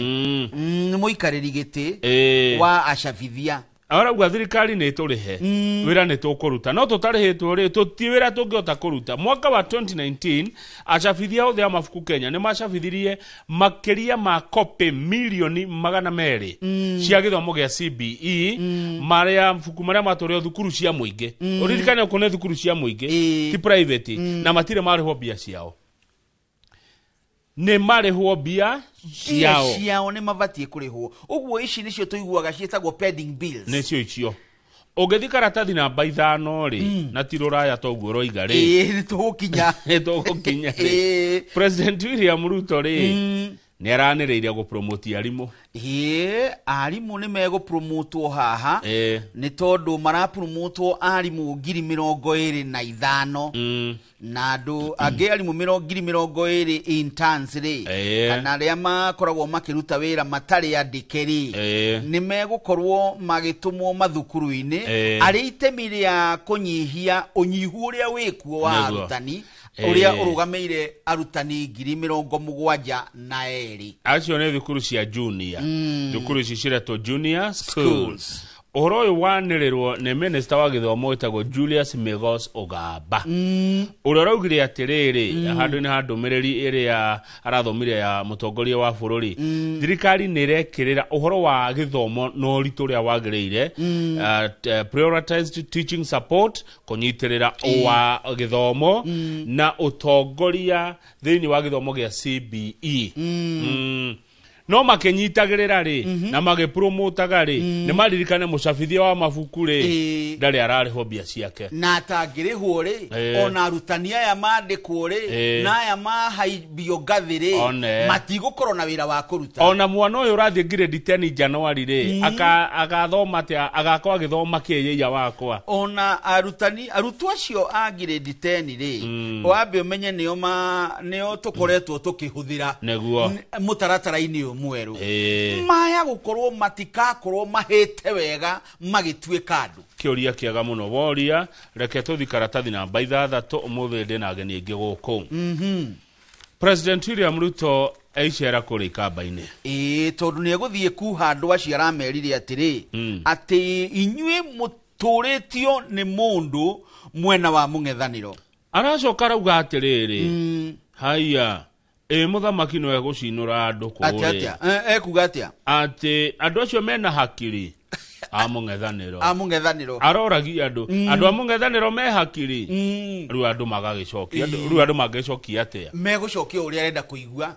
Nĩ mũikarĩri gĩtĩ wa acabithia. Arauga thirikari nĩ ĩtũrĩhe, wĩra nĩ tũkũruta, no tũtarĩhĩtwo rĩ, tũti wĩra tũngĩhota kũruta. Mwaka wa 2019 acabithia othe a mabuku Kenya nĩ macabithirie makĩria ma copy milioni 200 cia gĩthomo gĩa CBE, marĩa mabuku marĩa matũrĩo thukuru cia mũingĩ. Ũririkane ũkũ nĩ thukuru cia mũingĩ, ti private, na matirĩ marĩhwo mbia ciao. Nĩ marĩhwo mbia ciao. Mbia ciao nĩ mabatiĩ kũrĩhwo. Ũguo ici nĩcio tũiguaga ciĩtagwo pending bills. Nĩcio icio. Ũngĩthiĩ karatathi namba 5 rĩ, na ti rũraya toguo ũroiga rĩ. Ĩĩ, nĩ tũgũkinya. Nĩ tũgũkinya rĩ. President William Ruto rĩ, Nĩ aranĩrĩire gũpromoti arimũ. Ĩĩ, arimũ nĩ megũpromotwo haha nĩ tondũ marapromotwo arimũ 25,000 na andũ angĩ arimũ 20,000 interns rĩ, kana arĩa makoragwo makĩruta wĩra matarĩ andĩke rĩ, nĩ megũkorwo magĩtũmwo mathukuru-inĩ arĩ itemi rĩa kũnyihia ũnyihu ũrĩa wĩkuo wa arutani ũrĩa ũrũgamĩire arutani 72,000. Acio nĩ thukuru cia junior, thukuru ici ciretwo junior schools. Ũhoro ũyũ wanĩrĩrwo nĩ minista wa gĩthomo wĩtagwo Julius Migos Ogamba, ũrĩa ũraugire atĩrĩrĩ handũ-inĩ ha ndũmĩrĩri ĩrĩa arathomire ya mũtongoria wa bũrũri, thirikari nĩ ĩrekĩrĩra ũhoro wa gĩthomo na ũritũ ũrĩa wagĩrĩire, prioritized teaching support, kũnyitĩrĩra wa gĩthomo na ũtongoria thĩinĩ wa gĩthomo gĩa CBE. No makĩnyitagĩrĩra rĩ na magĩpromotaga rĩ, nĩ maririkane mũcabithia wa mabuku rĩ ndarĩ ararĩhwo mbia ciake. Na atangĩrĩhwo rĩ, ona arutani aya mandĩkwo rĩ na aya mahaimbio ngathĩ rĩ, matigũkorwo na wĩra wa kũruta. Ona mwana ũyũ ũrathiĩ grade 10 January rĩ, agathoma atĩa? Agakorwo agĩthoma kĩyĩia wakwa. Ona arutani, arutwo acio a grade 10 rĩ, wambe ũmenye nĩo nĩo tũkoretwo tũkĩhũthĩra mũtaratara-inĩ ũyũ mwerũ. Maya gũkorwo matikakorwo mahĩte wega magĩtuĩka andũ. Kĩũria kĩega mũno woria. Reke tũthi karatathi namba 6. Ũmũthĩ ndĩ na ageni aingĩ gũkũ. President William Ruto eicera kũrĩa ikamba-inĩ. Ĩĩ, tondũ nĩ egũthiĩ kuha andũ acio aramerire atĩrĩ, atĩ inyuĩ mũtũrĩtio nĩ mũndũ mwena wa mũng'ethanĩro. Aracoka arauga atĩrĩrĩ, haiya, ĩ mũthamaki no egũcinũra andũ Atĩa, kũrĩa. atĩa? Ekuga atĩa? Atĩ andũ acio mena hakiri a mũng'ethanĩro. A mũng'ethanĩro. Aroragia andũ, andũ a mũng'ethanĩro me hakiri. Rĩu andũ magagĩcokia, rĩu andũ mangĩcokia atĩa? Megũcokia ũrĩa arenda kũigua.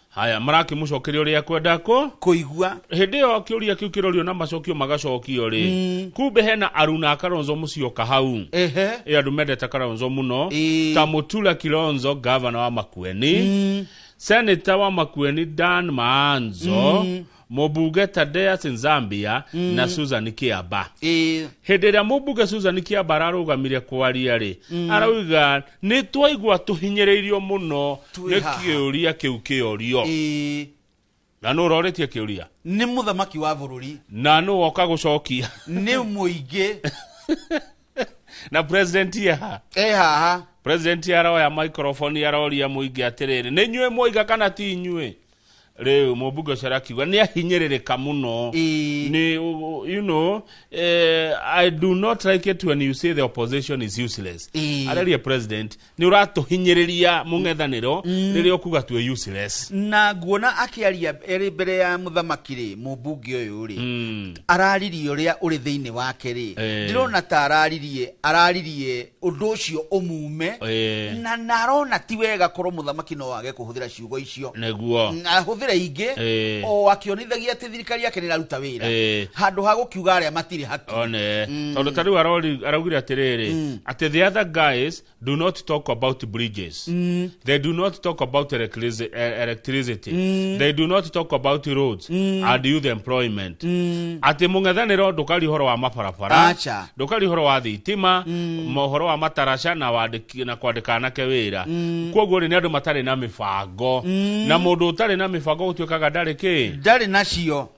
Haya, marakĩmũcokeria ũrĩa ekwenda kũigua. Hĩndĩ ĩyo kĩũria kĩu kĩrorio na macokio magacokio rĩ, kumbe hena Aruna Kalonzo Musyoka hau. Ĩ andũ mendete Kalonzo mũno. Ta Mutula Kilonzo, gavana wa Makueni, Senator wa Makueni Dan Maanzo, mũmbunge Tadeus Nzambia na Susan Kiamba. Hĩndĩ ĩrĩa mũmbunge Susan Kiamba ararũgamire kwaria rĩ, arauga nĩ twaigua tũhinyĩrĩirio mũno Twĩ nĩ haha. kĩũria kĩu kĩorio. Na nũ ũrorĩtie kĩũria? Nĩ mũthamaki wa bũrũri. Na nũ woka gũcokia? Nĩ mũingĩ. Na president ye ha? E haha. President aroya microphone aroria mũingĩ atĩrĩrĩ, nĩ inyuĩ mwoiga kana ti inyuĩ? Rĩu mũmbunge ũcio arakiuga nĩ ahinyĩrĩrĩka mũno. Nĩ, you know, I do not like it when you say the opposition is useless. Areria president, nĩ ũratũhinyĩrĩria mũng'ethanĩro rĩrĩa ũkuga twĩ useless. Na nguona akĩaria ĩrĩ mbere ya mũthamaki rĩ, mũmbunge ũyũ rĩ, araririe ũrĩa ũrĩ thĩinĩ wake rĩ, ndĩrona ta araririe ũndũ ũcio ũmume, na arona ti wega korwo mũthamaki no age kũhũthĩra ciugo icio. Ahũthĩre ingĩ, o akĩonithagia atĩ thirikari yake nĩ ĩraruta wĩra, handũ ha gũkiuga arĩa matirĩ haki. One, tondũ ta rĩu araugire atĩrĩrĩ, atĩ the other guys do not talk about bridges, they do not talk about electricity, they do not talk about roads and youth employment. Atĩ mũng'ethanĩro ndũkari ũhoro wa mabarabara, Acha. ndũkari ũhoro wa thitima, mohoro wa mataraca na wandĩki, na kwandĩka anake wĩra. Koguo rĩ, nĩ andũ matarĩ na mĩbango, na mũndũ ũtarĩ na mĩbango gũtuĩkaga ndarĩ kĩ? Ndarĩ nacio.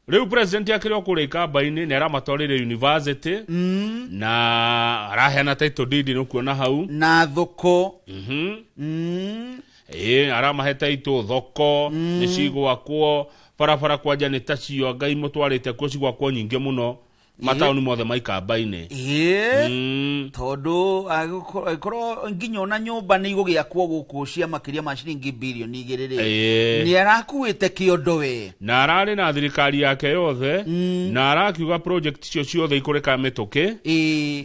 Rĩu president akĩrĩ o kũrĩa ikamba-inĩ nĩ aramatwarĩire university na araheana title deed nĩ ũkuona hau. Na thoko. Ĩĩ, aramahe title, thoko nĩ cigwakwo, barabara kwanja nĩ tacio Ngai mũtwarĩte kuo cigwakwo nyingĩ mũno mataũni mothe ma ikamba-inĩ. Tondũ angĩkorwo nginya ona nyũmba nĩ igũgĩakwo gũkũ cia makĩria ma ciringi 2 birioni rĩ, nĩ arakuĩte kĩondo we. Na ararĩ na thirikari yake yothe, na arakiuga project icio ciothe ikũrĩka mĩtũkĩ.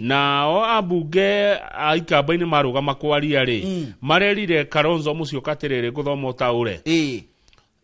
Nao ambunge a ikamba-inĩ marũgama kwaria rĩ, marerire Kalonzo Musyoka atĩrĩrĩ, ngũthoma ũtaũre.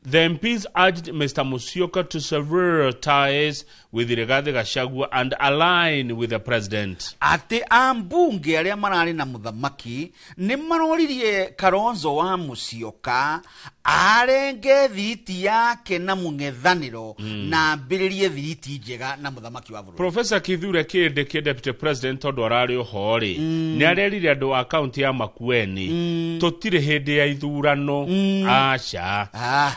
The MPs urged Mr. Musyoka to sever ties with Rigathi Gachagua and align with the president. Atĩ ambunge arĩa mararĩ na mũthamaki nĩ maroririe Kalonzo wa Musyoka Arenge thiriti yake na mũng'ethanĩro na ambĩrĩrie thiriti njega na mũthamaki wa bũrũri. Professor Kithure Kindiki, deputy president, tondũ ararĩ oho rĩ, nĩ arerire andũ a kaunti ya Makueni tũtirĩ hĩndĩ ya ithurano. Aca,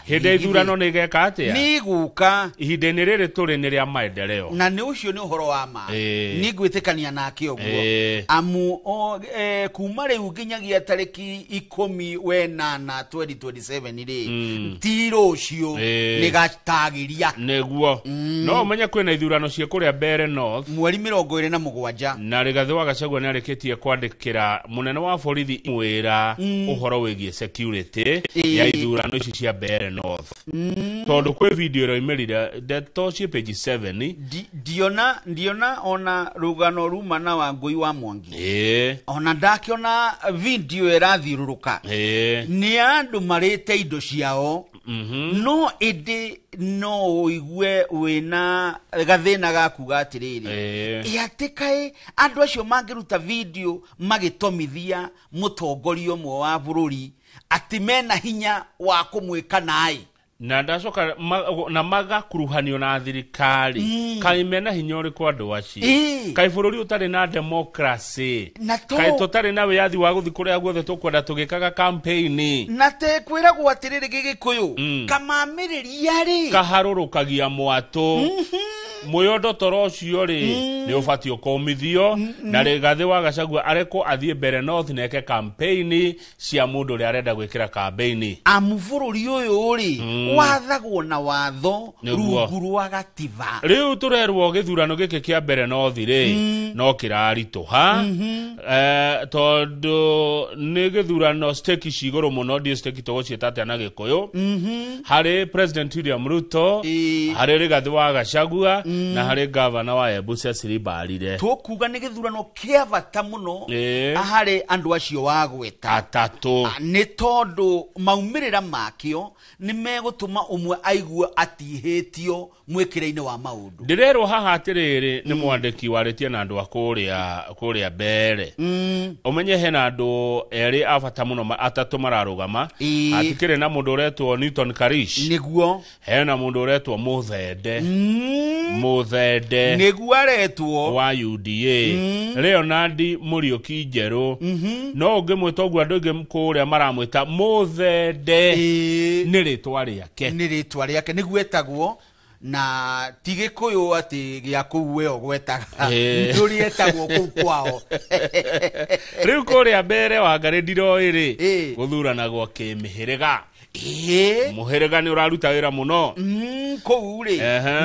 hĩndĩ ya ithurano nĩ igeka atĩa? Nĩ igũka. Ihinda-inĩ rĩrĩ tũrĩ nĩ rĩa maendeleo. Na nĩ ũcio nĩ ũhoro wa ma. Nĩ ngwĩtĩkania nake ũguo, amu kuma rĩu nginyagia tarĩki 18 2027 rĩ, ti rũciũ, nĩ gatagĩria. Nĩguo. No ũmenye kwĩna ithurano cia kũrĩa Mbeere North mweri 27. Na Rigathĩ wa Gachagua nĩ arĩkĩtie kwandĩkĩra mũnene wa borithi wĩra ũhoro wĩgiĩ security ya ithurano ici cia Mbeere North, tondũ kwĩ video ĩroimĩrire, ndeto ciĩ page 7. Ndiona ona rũgano ruma na Wangũi wa Mwangi. Ona ndakĩona video ĩrathiũrũrũka nĩ andũ marĩte indo ciao, no ĩndĩ no ũigue wĩna gathĩna ga kuga atĩrĩrĩ, ĩ atĩ kaĩ andũ acio mangĩruta video magĩtomithia mũtongoria ũmwe wa bũrũri atĩ mena hinya wa kũmwĩka naĩ, na ndacoka na magakuruhanio na thirikari, kaĩ mena hinya ũrĩkũ andũ acio? Kaĩ bũrũri ũtarĩ na democracy, kaĩ tũtarĩ na wĩyathi wa gũthiĩ kũrĩa guothe tũkwenda tũgĩkaga campaign? Na te kwĩragwo atĩrĩrĩ, gĩgĩkũyũ kamamĩrĩria rĩ, kaharũrũkagia mwatũ. Mũyondo toro ũcio rĩ, nĩ ũbatiĩ ũkũmithio, na Rigathĩ wa Gachagua arekwo athiĩ Mbeere North na eke campaign cia mũndũ ũrĩa arenda gwĩkĩra campaign. Amu bũrũri ũyũ rĩ, wathagwo na watho rungu rwa gatiba. Rĩu tũrerwo gĩthurano gĩkĩ kĩa Mbeere North rĩ, no kĩraritũha, tondũ nĩ gĩthurano stake ci igũrũ mũno, ndiũ stake tũgũciĩta atĩa na Gĩkũyũ, harĩ President William Ruto, harĩ Rigathĩ wa Gachagua, na harĩ gavana wa Embu Cecily Mbarire. Tũkuga nĩ gĩthurano kĩa bata mũno harĩ andũ acio wagweta atatũ, nĩ tondũ maumĩrĩra makĩo nĩ megũtũma ũmwe aigue atihĩtio mwĩkĩre-inĩ wa maũndũ. Ndĩrerwo haha atĩrĩrĩ, nĩ mwandĩki warĩtie na andũ a kũrĩa Mbeere. Ũmenye hena andũ erĩ a bata mũno, atatũ mararũgama. Hatikĩrĩ na mũndũ ũretwo Newton Karish. Nĩguo. Hena mũndũ ũretwo Mũthende. Mũthende. Nĩguo aretwo. Wa UDA. Leonard Mũriũki Njerũ. No ũngĩmwĩta ũguo, andũ aingĩ kũrĩa maramwĩta Mũthende. Nĩ rĩtwa rĩake. Nĩ rĩtwa rĩake, nĩguo etagwo, na ti Gĩkũyũ atĩ gĩa kũu we ũgwetaga, nĩ ũrĩa etagwo kũu kwao. Rĩu kũrĩa Mbeere Wangarĩ ndiroĩ rĩ, gũthuranagwo kĩmĩhĩrĩga. Mũhĩrĩga nĩ ũraruta wĩra mũno kũu rĩ.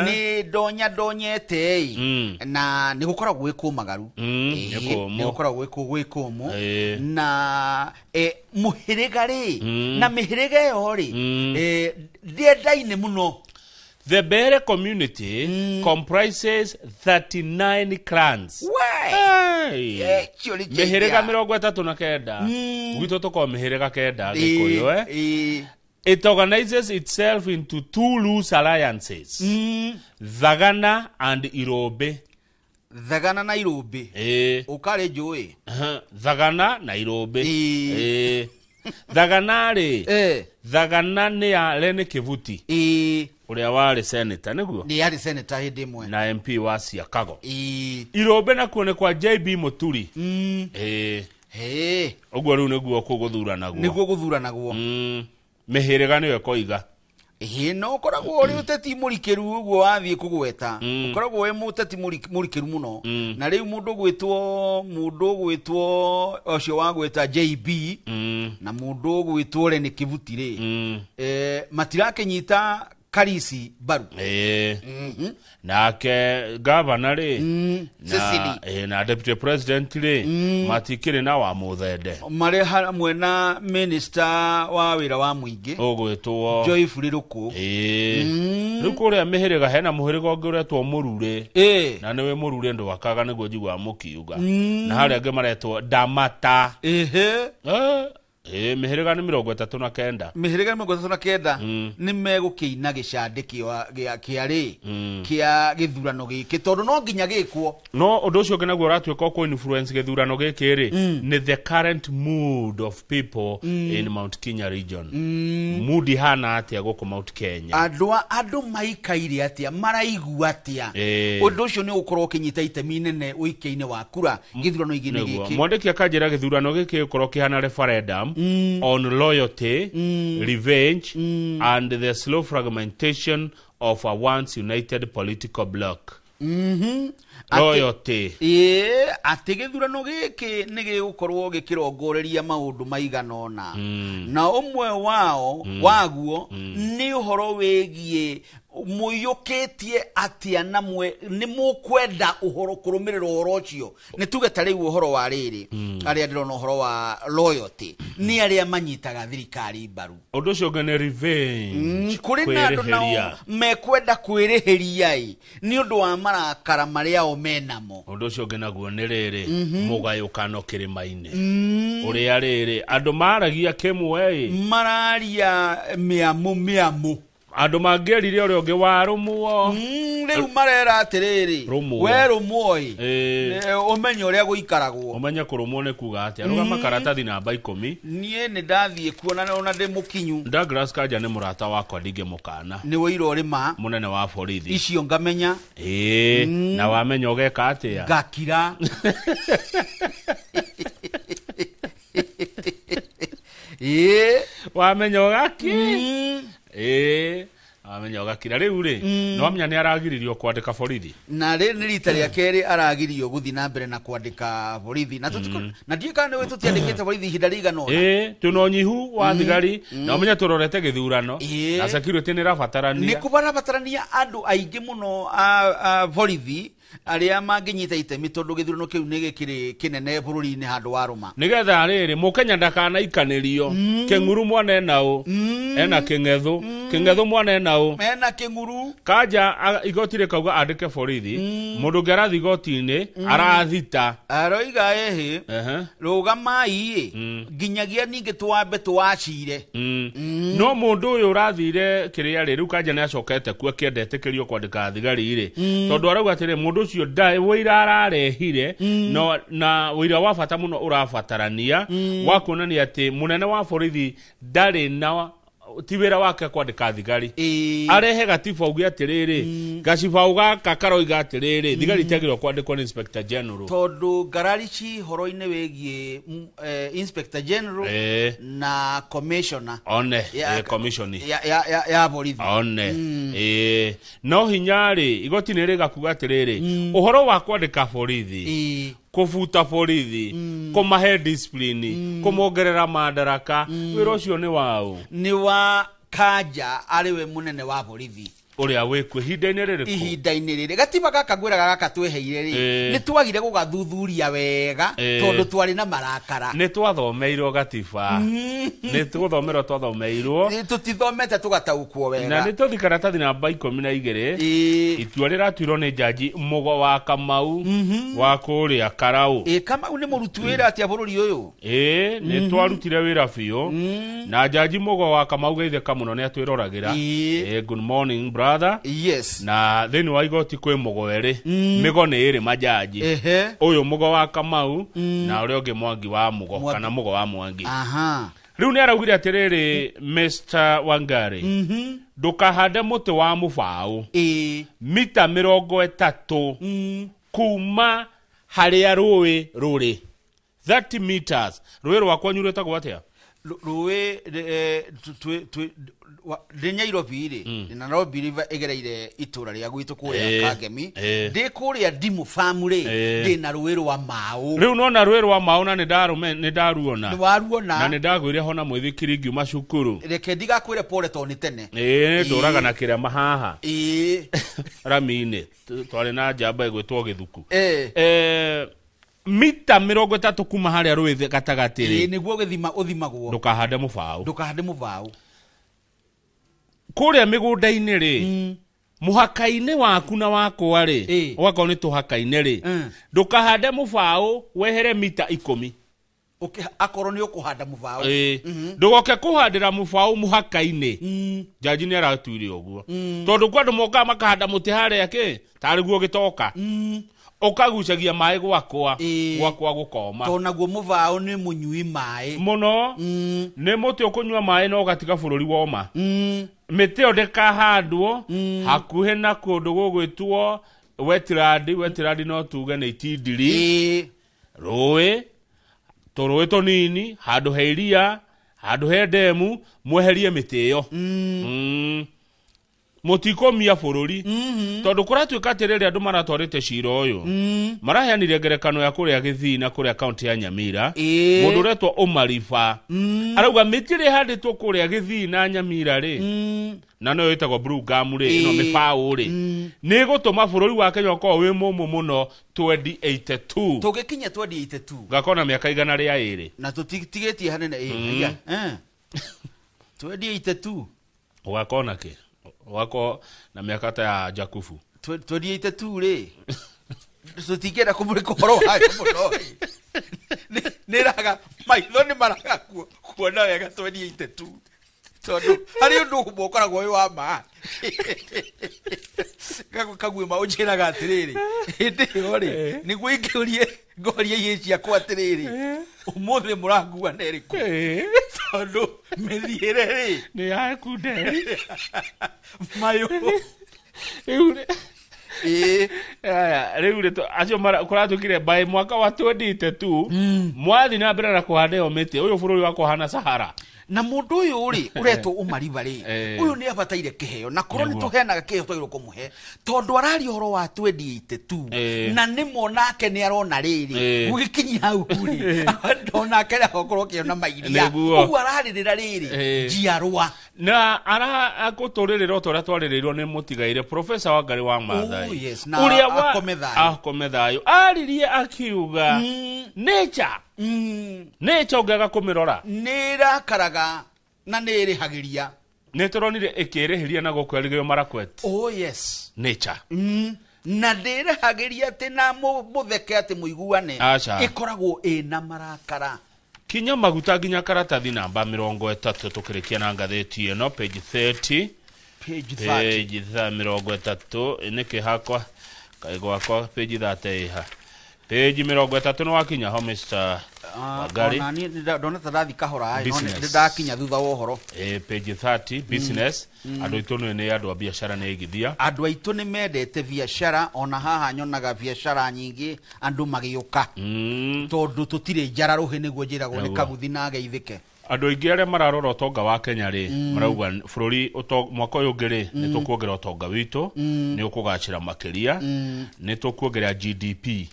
Nĩ ndonya ndonyete ĩ, na nĩ gũkoragwo gwĩ kũmagaru, nĩ gũkoragwo gwĩ kũmũ, na mũhĩrĩga rĩ, na mĩhĩrĩga ĩyo rĩ, ndĩendaine mũno. The Mbeere community comprises 39 clans. Mĩhĩrĩga 39. Gwitũ tũkoragwo mĩhĩrĩga 9 Gĩkũyũ. It organizes itself into two loose alliances, Thagana and Irũmbĩ. Thagana na Irũmbĩ. Ũkarĩ njũĩ. Thagana na Irũmbĩ. Thagana rĩ, Thagana nĩ ya Lene Kivuti, ũrĩa warĩ senator, nĩguo? Nĩ yarĩ senator hĩndĩ ĩmwe. Na MP wa Siakago. Irũmbĩ nakuo nĩ kwa JB Mũturi. Ũguo rĩu nĩguo kũgũthuranagwo. Nĩguo gũthuranagwo. Mĩhĩrĩga nĩyo ĩkoiga. Ĩĩ, no ũkoragwo ũrĩ ũteti mũrikĩru ũguo wathiĩ kũgweta. Ũkoragwo wĩ mũteti mũrikĩru mũno. Na rĩu mũndũ ũgwĩtwo ũcio wagwĩta JB na mũndũ ũgwĩtwo Lene Kivuti rĩ, matirakĩnyita Karisi mbaru. Nake gavana rĩ, na deputy president rĩ, matikĩrĩ na wa Mũthende. Marĩ hamwe na minister wa wĩra wa mũingĩ ũgwĩtwo Joy Rũkũ. Rĩu kũrĩa mĩhĩrĩga hena mũhĩrĩga ũngĩ ũretwo Mũrure. Na nĩwe Mũrure ndwakaga nĩguo njiguaga mũkiuga. Na harĩa angĩ maretwo Ndamata. Mĩhĩrĩga nĩ 39. Mĩhĩrĩga 39 nĩ megũkĩina gĩcandĩ kĩa rĩ kĩa gĩthurano gĩkĩ tondũ no nginya gĩkwo. No ũndũ ũcio ũngĩ naguo ũratuĩka ũkũ influence gĩthurano gĩkĩ rĩ nĩ the current mood of people in Mount Kenya region. Mood ihana atĩa gũkũ Mount Kenya? Andũ maikaire atĩa, maraigua atĩa? Ũndũ ũcio nĩ ũgũkorwo ũkĩnyita itemi inene ũikia-inĩ wa kura gĩthurano-inĩ gĩkĩ. Mwandĩki akanjĩra gĩthurano gĩkĩ gĩkorwo kĩhana referendum on loyalty, revenge, and the slow fragmentation of a once united political bloc. Loyalty. Atĩ gĩthurano gĩkĩ nĩ gĩgũkorwo gĩkĩrongoreria maũndũ maigana ũna. Na ũmwe wao waguo nĩ ũhoro wĩgiĩ mũiyũkĩtie atĩa na nĩ mũkwenda ũhoro kũrũmĩrĩra ũhoro ũcio. Nĩ tuge ta rĩu ũhoro wa rĩrĩ arĩa ndĩrona ũhoro wa loyalty nĩ arĩa manyitaga thirikari mbaru. Ũndũ ũcio ũngĩ nĩ revenge. Kũrĩ na andũ nao mekwenda kwĩrĩhĩria nĩ ũndũ wa marakara marĩa o menamo. Ũndũ ũcio ũngĩ naguo nĩ rĩrĩ mũgayũkano kĩrĩma-inĩ. Ũrĩa rĩrĩ andũ maragia kĩmwe mararia mĩamũ mĩamũ. Andũ mangĩerire ũrĩa ũngĩ warũmwo. Rĩu marera atĩrĩrĩ we rũmwo ĩ ũmenye ũrĩa gũikaragwo. Ũmenye kũrũmwo nĩ kuga atĩa. Rũgama karatathi namba 10. Niĩ nĩ ndathiĩ kuona ona ndĩ mũkinyu. Douglas Kanja nĩ mũrata wakwa ndingĩmũkana. Nĩ wũira ũrĩma. Mũnene wa borithi. Icio ngamenya. Na wamenya ũgeka atĩa? Ngakira. Wamenya ũgaki? Wamenya ũgakira rĩu rĩ no wamenya nĩ aragiririo kwandĩka borithi. Na rĩ nĩ rita rĩa kerĩ aragirio gũthiĩ na mbere na kwandĩka borithi. Na na ndiũĩ kana nĩwe tũtiandĩkĩte borithi ihinda rĩigana ũna. Twĩna ũnyihu wa thigari na ũmenye tũrorete gĩthurano na security nĩ ĩrabatarania. Nĩ kũbarabatarania andũ aingĩ mũno a borithi arĩa mangĩnyita itemi tondũ gĩthurano kĩu nĩ gĩkĩrĩ kĩnene bũrũri-inĩ handũ wa rũma. Nĩgetha rĩrĩ mũkenya ndakanaikanĩrio kĩng'uru mwana ena ũ ena kĩng'ethũ kĩng'ethũ mwana ena ũ ena kĩng'uru. Kanja igoti rĩkauga andĩke borithi mũndũ ũngĩ arathiĩ igoti-inĩ arathita aroiga ĩhĩ rũgamai nginyagia ningĩ twambe twacire. No mũndũ ũyũ ũrathire kĩrĩa rĩ rĩu Kanja nĩ acokete kuo akĩenda etĩkĩrio kwandĩka thigari rĩ tondũ arauga atĩrĩ mũndũ ũcio wũira ararehire na wũira wa bata mũno ũrabatarania wa kuonania atĩ mũnene wa borithi ndarĩ na ti wĩra wake kwandĩka thigari. Arehe gatiba auge atĩrĩrĩ gacibaũ gaka karoiga atĩrĩrĩ thigari itiagĩrĩirwo kwandĩkwo nĩ Inspector General. Tondũ ngarari ci horo-inĩ wĩgiĩ Inspector General na Commissioner one commission ya borithi one. No hinya rĩ igoti nĩ rĩgakuga atĩrĩrĩ ũhoro wa kwandĩka borithi kũbuta borithi kũmahe discipline kũmongerera madaraka wĩra ũcio nĩ waũ? Nĩ wa Kanja arĩ we mũnene wa borithi ũrĩa wĩkuo ihinda-inĩ rĩrĩkũ? Ihinda-inĩ rĩrĩ gatiba gaka ngwĩraga gaka tweheire rĩ nĩ twagire gũgathuthuria wega tondũ twarĩ na marakara. Nĩ twathomeirwo gatiba. Nĩ tũgũthomerwo twathomeirwo. Tũtithomete tũgataũkwo wega. Na nĩ tũthi karatathi namba 12 itua rĩratuirwo nĩ njanji Mũgo wa Kamau wa kũrĩa Karau. Kamau nĩ mũruti wĩra atĩa bũrũri ũyũ? Nĩ twarutire wĩra biũ na njanji Mũgo wa Kamau geithĩka mũno nĩ atwĩroragĩra. Good morning brother. Yes. Na thĩinĩ wa igoti kwĩ mũgo erĩ mĩgo nĩ ĩrĩ majaji ũyũ Mũgo wa Kamau na ũrĩa ũngĩ Mwangi wa Mũgo kana Mũgo wa Mwangi. Rĩu nĩ araugire atĩrĩrĩ Mr. Wangari ndũkahande mũtĩ wa mũbaũ mita 30 kuma harĩa rũĩ rũrĩ 30 meters. Rũĩ rwa kwanyu rwĩtagwo atĩa? Rũĩ ndĩ Nairobi rĩ na Nairobi River ĩgereire itũra rĩa gwitũ kũrĩa Kangemi ndĩ kũrĩa Ndimũ Farm rĩ ndĩ na rũĩ rwa Maũ. Rĩu nona rũĩ rwa Maũ na nĩ ndaruona. Nĩ waruona. Na nĩ ndagũire ho na mũithikiri ngiuma cukuru. Reke ndigakwĩre pole tondũ nĩ tene. Ndũraga na kĩrema haha. Rami-inĩ twarĩ na njamba ĩgwĩtwo Gĩthuku. Mita 30 kuma harĩa rũĩ gatagatĩ rĩ nĩguo gĩthima ũthimagwo. Ndũkahande mũbaũ. Ndũkahande mũbaũ. Kũrĩa mĩgũnda-inĩ rĩ mũhaka-inĩ waku na wakwa rĩ ũgakorwo nĩ tũhaka-inĩ rĩ ndũkahande mũbaũ wehere mita 10. Akorwo nĩ ũkũhanda mũbaũ. Ndũgoke kũhandĩra mũbaũ mũhaka-inĩ. Jaji nĩ aratuire ũguo. Tondũ kwa andũ mokaga makahanda mũtĩ harĩa kĩ tarĩ guo gĩtoka. Ũkagucagia maĩ gwakwa gwakwa gũkoma. Tondũ naguo mũbaũ nĩ mũnyui maĩ mũno. Nĩ mũtĩ ũkũnyua maĩ na ũgatiga bũrũri woma. Mĩtĩ ĩyo ndĩkahandwo hakuhĩ na kũndũ gũgwĩtwo wetland. Wetland no tuge nĩ itindiri, rũĩ, tũrũĩ tũnini, handũ he iria, handũ he ndemu, mweherie mĩtĩ ĩyo. Mũtikũmia bũrũri. Tondũ kũratuĩka atĩrĩrĩ andũ maratwarĩte cira ũyũ maraheanire ngerekano ya kũrĩa Gĩthii na kũrĩa kaunti ya Nyamira. Mũndũ ũretwo Ũmariba arauga mĩtĩ ĩrĩa ĩhandĩtwo kũrĩa Gĩthii na Nyamira rĩ, na noyo ĩtagwo blue gum rĩ, ĩno mĩbaũ rĩ, nĩ ĩgũtũma bũrũri wa Kenya ũkorwo wĩ mũmũ mũno 2082. Tũgĩkinya 2082 gakorwo na mĩaka 102. Na tũtigĩtie hanene. 2082 ũgakorwo na kĩ? Wako na miaka ta ya Jakubu. 2082 rĩ, tũtingĩenda kũmũrĩka ũhoro wayo mũno. Nĩ raga maitho nĩ maraga kuona wega 2082. Tondũ harĩ ũndũ ũmwe ũkoragwo wĩ wa ma. Kaguĩma ũnjĩraga atĩrĩrĩ, hĩndĩ ĩyo rĩ, nĩguo ingĩũrie ngorie ihĩĩ ciakwa atĩrĩrĩ, ũmũthĩ mũrangua na ĩrĩkũ? Tondũ mĩthiĩre rĩ nĩ yaku nderi mayũ. Rĩu rĩu rĩ acio kũratuĩkire by mwaka wa 2082 mwathiĩ na mbere na kũhanda ĩyo mĩtĩ, ũyũ bũrũri wakwa ũhana Sahara. Na mũndũ ũyũ rĩ ũretwo Ũmariba rĩ, ũyũ nĩ abataire kĩheo, na korwo nĩ tũheanaga kĩheo twagĩrĩirwo kũmũhe, tondũ araria ũhoro wa 2082 na nĩ monake nĩ arona rĩrĩ gũgĩkinyia hau rĩ, onake nĩ agakorwo akĩona mairia. Ũguo ararĩrĩra rĩrĩ njiarwa na arakũtũrĩrĩra o ta ũrĩa twarĩrĩirwo nĩ mũtigaire Professor Wangari wa Maathai, ũrĩa akome thayũ, aririe akiuga nature nature ũngĩaga kũmĩrora nĩ ĩrakaraga na nĩ ĩrĩhagĩria. Nĩ tũronire ĩkĩrĩhĩria na gũkũ Elgeyo Marakwet. Oh yes, nature na ndĩrĩhagĩria atĩ na mũtheke atĩ mũiguane, ĩkoragwo ĩna marakara. Kinya maguta nginya karatathi namba 30 tũkĩrĩkia na ngathĩti ĩno page 30. Page 30. Page 30 nĩkĩ hakwa kaĩ gwakwa page 30 ĩha. Page 30 nĩ wakinya ho Mr. Wangari. Ona niĩ ndona ta ndathi kahora nĩ ndakinya thutha wa ũhoro. Page 30 business. Andũ aitũ nĩ andũ a biacara nĩ aigithia. Andũ aitũ nĩ mendete biacara, ona haha nyonaga biacara nyingĩ andũ magĩũka. Tondũ tũtirĩ njara rũhĩ nĩguo njĩragwo nĩ Kaguthi na ageithĩke. Andũ aingĩ arĩa mararora ũtonga wa Kenya rĩ, marauga bũrũri mwaka ũyũ ũngĩ rĩ, nĩ tũkuongerera ũtonga witũ, nĩ ũkũgacĩra makĩria, nĩ tũkuongerera GDP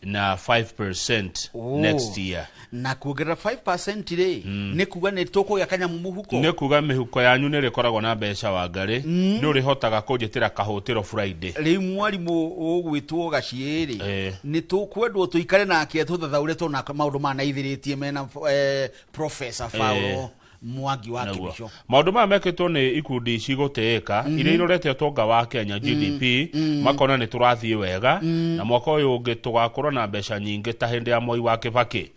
na 5% next year. Na kuongerera 5% rĩ, nĩ kuga nĩ tũkũgĩa kanyamũ mũhuko. Nĩ kuga mĩhuko yanyu nĩ ĩrĩkoragwo na mbeca Wangari, nĩ ũrĩhotaga kũnjĩtĩra kahũtĩro Friday. Rĩu mwarimũ ũgwĩtwo Gaciĩ rĩ, nĩ tũkwendwo tũikare nake tũthathaũre tona maũndũ maya naithĩrĩtie mena Professor Paulo Mwangi wa Kĩbico. Maũndũ maya mekĩtwo nĩ ikundi cigũtĩĩka iria irorete ũtonga wa Kenya GDP, makona nĩ tũrathiĩ wega, na mwaka ũyũ ũngĩ tũgakorwo na mbeca nyingĩ ta hĩndĩ ya Moi wa Kibaki.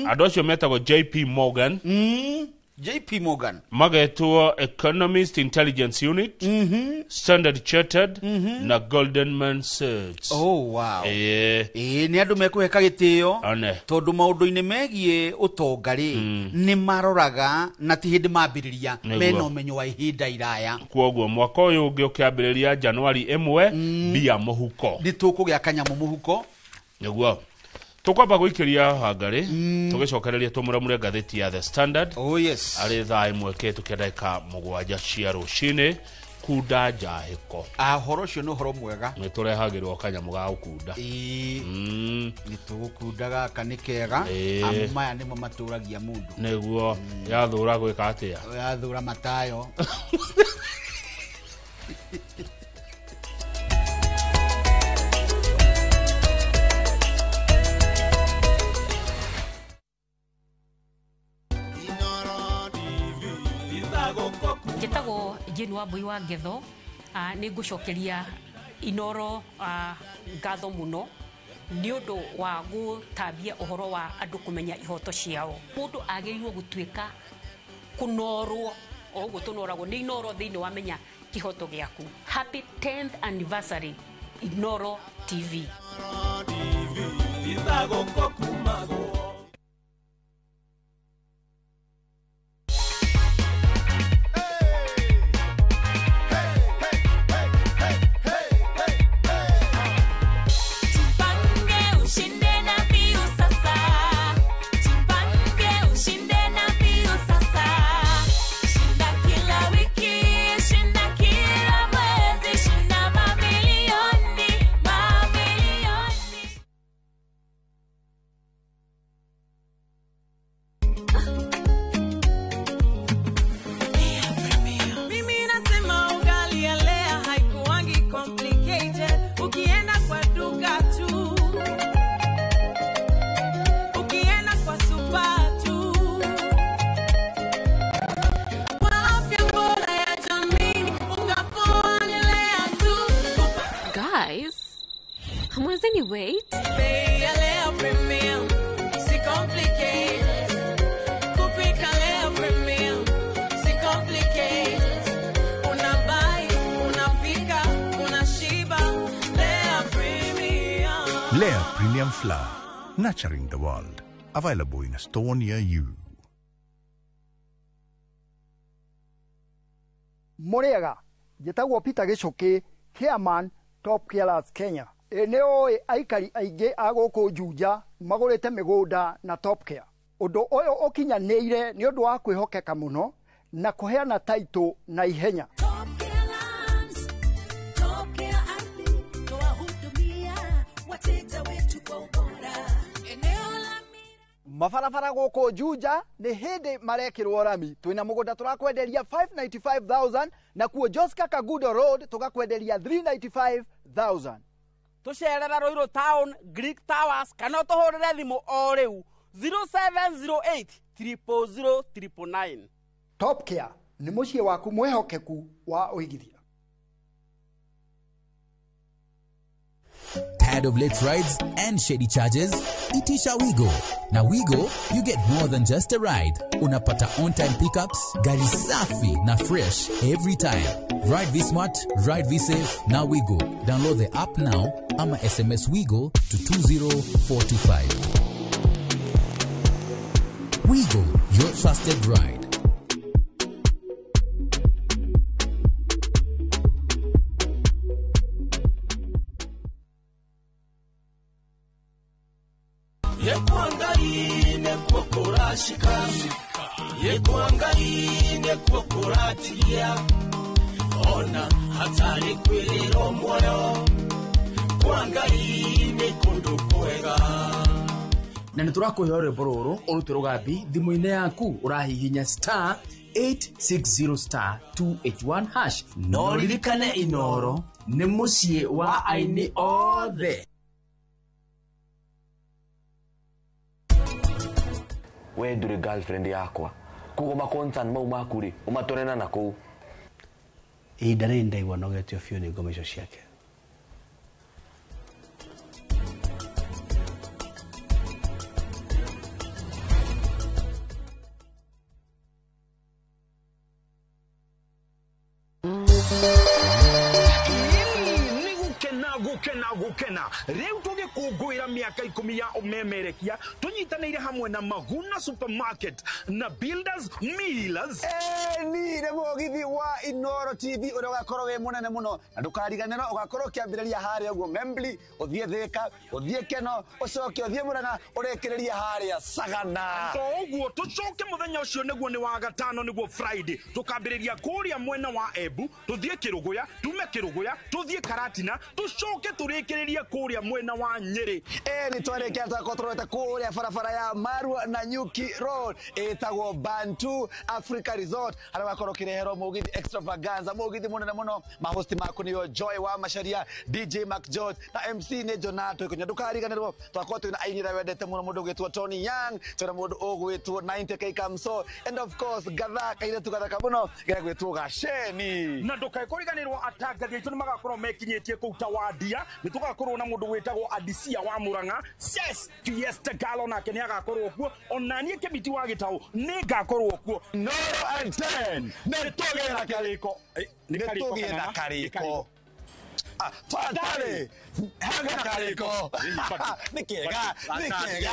Andũ acio metagwo JP Morgan. JP Morgan magetwo Economist Intelligence Unit, Standard Chartered na Goldman Sachs. Oh wow. Nĩ andũ mekũheka gĩtĩo tondũ maũndũ-inĩ megiĩ ũtonga rĩ, nĩ maroraga na ti hĩndĩ mambĩrĩria, mena ũmenyo wa ihinda iraya. Kwoguo mwaka ũyũ ũngĩ ũkĩambĩrĩria Januari 1 mbia mũhuko, nĩ tũkũgĩa kanyamũ mũhuko. Nĩguo tukwamba gũikĩria Wangari, tũgĩcokereria tũmũramũre ngathĩti ya The Standard. Oh yes. Arĩ thaa 1 kĩhĩtũkia ndagĩka 7 cia rũcinĩ, kunda njahĩko. Ũhoro ũcio nĩ ũhoro mwega. Nĩ tũrehagĩrwo kanyamũ ga gũkunda. Nĩ tũgũkunda gaka nĩ kega, amu maya nĩmo matũragia mũndũ. Nĩguo yathũra gwĩka atĩa? Yathũra matayo. Njĩtagwo Jane Wambui wa Ngetho, nĩ ngũcokeria Inoro ngatho mũno Nĩ ũndũ wa gũtambia ũhoro wa andũ kũmenya ihoto ciao. Mũndũ agĩrĩirwo gũtuĩka kũnorwo o ũguo tũnoragwo nĩ Inoro thĩinĩ wa menya kĩhoto gĩaku. Happy 10th anniversary Inoro TV. Tupange ushinde na Viusasa. Tupange ushinde na Viusasa. Shinda kila wiki, shinda kila mwezi, shinda mamilioni, mamilioni. Mimi nasema ugali ya Lea haikuwangi complicated. Ukienda kwa duka tu, ukienda kwa super tu. Kwa afya bora ya jamii, unga poa ni Lea tu. Guys, hamwezeni wait? Bei ya Lea Premium, si complicated. Kupika Lea Premium, si complicated. Unabuy, unapika, unashiba. Lea Premium. Lea Premium Flour, nurturing the world. Available in a store near you. Mũrĩega, njĩtagwo Peter Gĩcũkĩ, chairman Top Killers Kenya. Ĩ nĩ ũĩ aikari aingĩ a gũkũ Juja magũrĩte mĩgũnda na Top Care. Ũndũ ũyũ ũkinyanĩire nĩ ũndũ wa kwĩhokeka mũno na kũheana taitũ na ihenya. Wateja wetu kwa ubora. Eneo la Mabarabara gũkũ Juja nĩ hĩndĩ marekĩrwo rami. Twĩna mũgũnda tũrakwenderia 595,000 na kuo Joska Kagudo Road tũgakwenderia 395,000. Tũcerere Ruiru Town, Greek Towers kana ũtũhũrĩre thimũ o rĩu 0708 000 999. Top Care nĩ mũciĩ waku mwĩhokeku wa ũigithia. Tired of late rides and shady charges? Itisha Wigo. Now Wigo, you get more than just a ride. Unapata on-time pickups, gari safi na fresh every time. Ride V Smart, ride V Safe, now Wigo. Download the app now ama SMS Wigo to 20425. Wigo, your trusted ride. Yekwangaine kuokurashika, yekwangaine kuokuratigia, ona hatari kwiriro moyo kwangaine kundu kwega. Na nä tå rakå he rwä mbo rå rå å rute rå gambi thimå-inä yaku å rahihinya star 860 star 281 hash. No ririkane Inoro nä må ciä wa aini othe. We ndũrĩ girlfriend yakwa, koguo ma concern mau maku rĩ ũmatwarena na kũu. Ihinda rĩrĩ ndaigua nogetio biũ nĩ ngoma icio ciake. Nĩ gũkena gũkena gũkena rĩu tũgĩkũngũĩra mĩaka 10 ya ũmemerekia tũnyitanĩire hamwe na Maguna Supermarket na Builders Millers. Ni nĩ mũgithi wa Inoro TV ũrĩa ũgakorwo wĩ mũnene mũno na ndũkariganĩrwo ũgakorwo ũkĩambĩrĩria harĩa ũguo Membli, ũthiĩ Thĩka, ũthiĩ Keno, ũcoke ũthiĩ Murang'a, ũrĩkĩrĩrie harĩa Sagana. To ũguo tũcoke mũthenya ũcio nĩguo nĩ wa gatano nĩguo Friday tũkambĩrĩria kũrĩa mwena wa Embu, tũthiĩ Kĩrũgũya, tume Kĩrũgũya, tũthiĩ Karatina, tũcoke tũrĩkĩrĩrie kũrĩa mwena wa Nyĩrĩ. Nĩ twarĩkia twakorwo tũrorete kũrĩa barabara ya Marua na Nyuki Road ĩtagwo Bantu Africa Resort harĩa ũgakorwo ũkĩreherwo mũgithi extravaganza, mũgithi mũnene mũno. Mahosti maku nĩo Joy wa Macharia, DJ Mac George na MC nĩ Jonato Ikunya. Ndũkariganĩrwo twakorwo twĩna aini arĩa wendete mũno, mũndũ ũgwĩtwo Tony Young, twĩna mũndũ ũgwĩtwo 90K Kamso and of course gatha kairĩtu gathaka mũno gegwĩtwo Gaceni. Na ndũkae kũriganĩrwo atangathi aitũ nĩ magakorwo mekinyĩtie kũu Tawandia, nĩ tũgakorwo na mũndũ wĩtagwo Adisia wa Murang'a, Ses Fiesta Galo nake nĩ agakorwo kuo, ona niĩ Kĩmiti wa Gĩtaũ nĩ ngakorwo kuo. Noro and 10 nĩ tũgĩe na karĩko. Nĩ Nĩ karĩko tũgĩe na kana? Nĩ karĩko. Ah, twatarĩ hega karĩko. Nĩ kega, nĩ kega.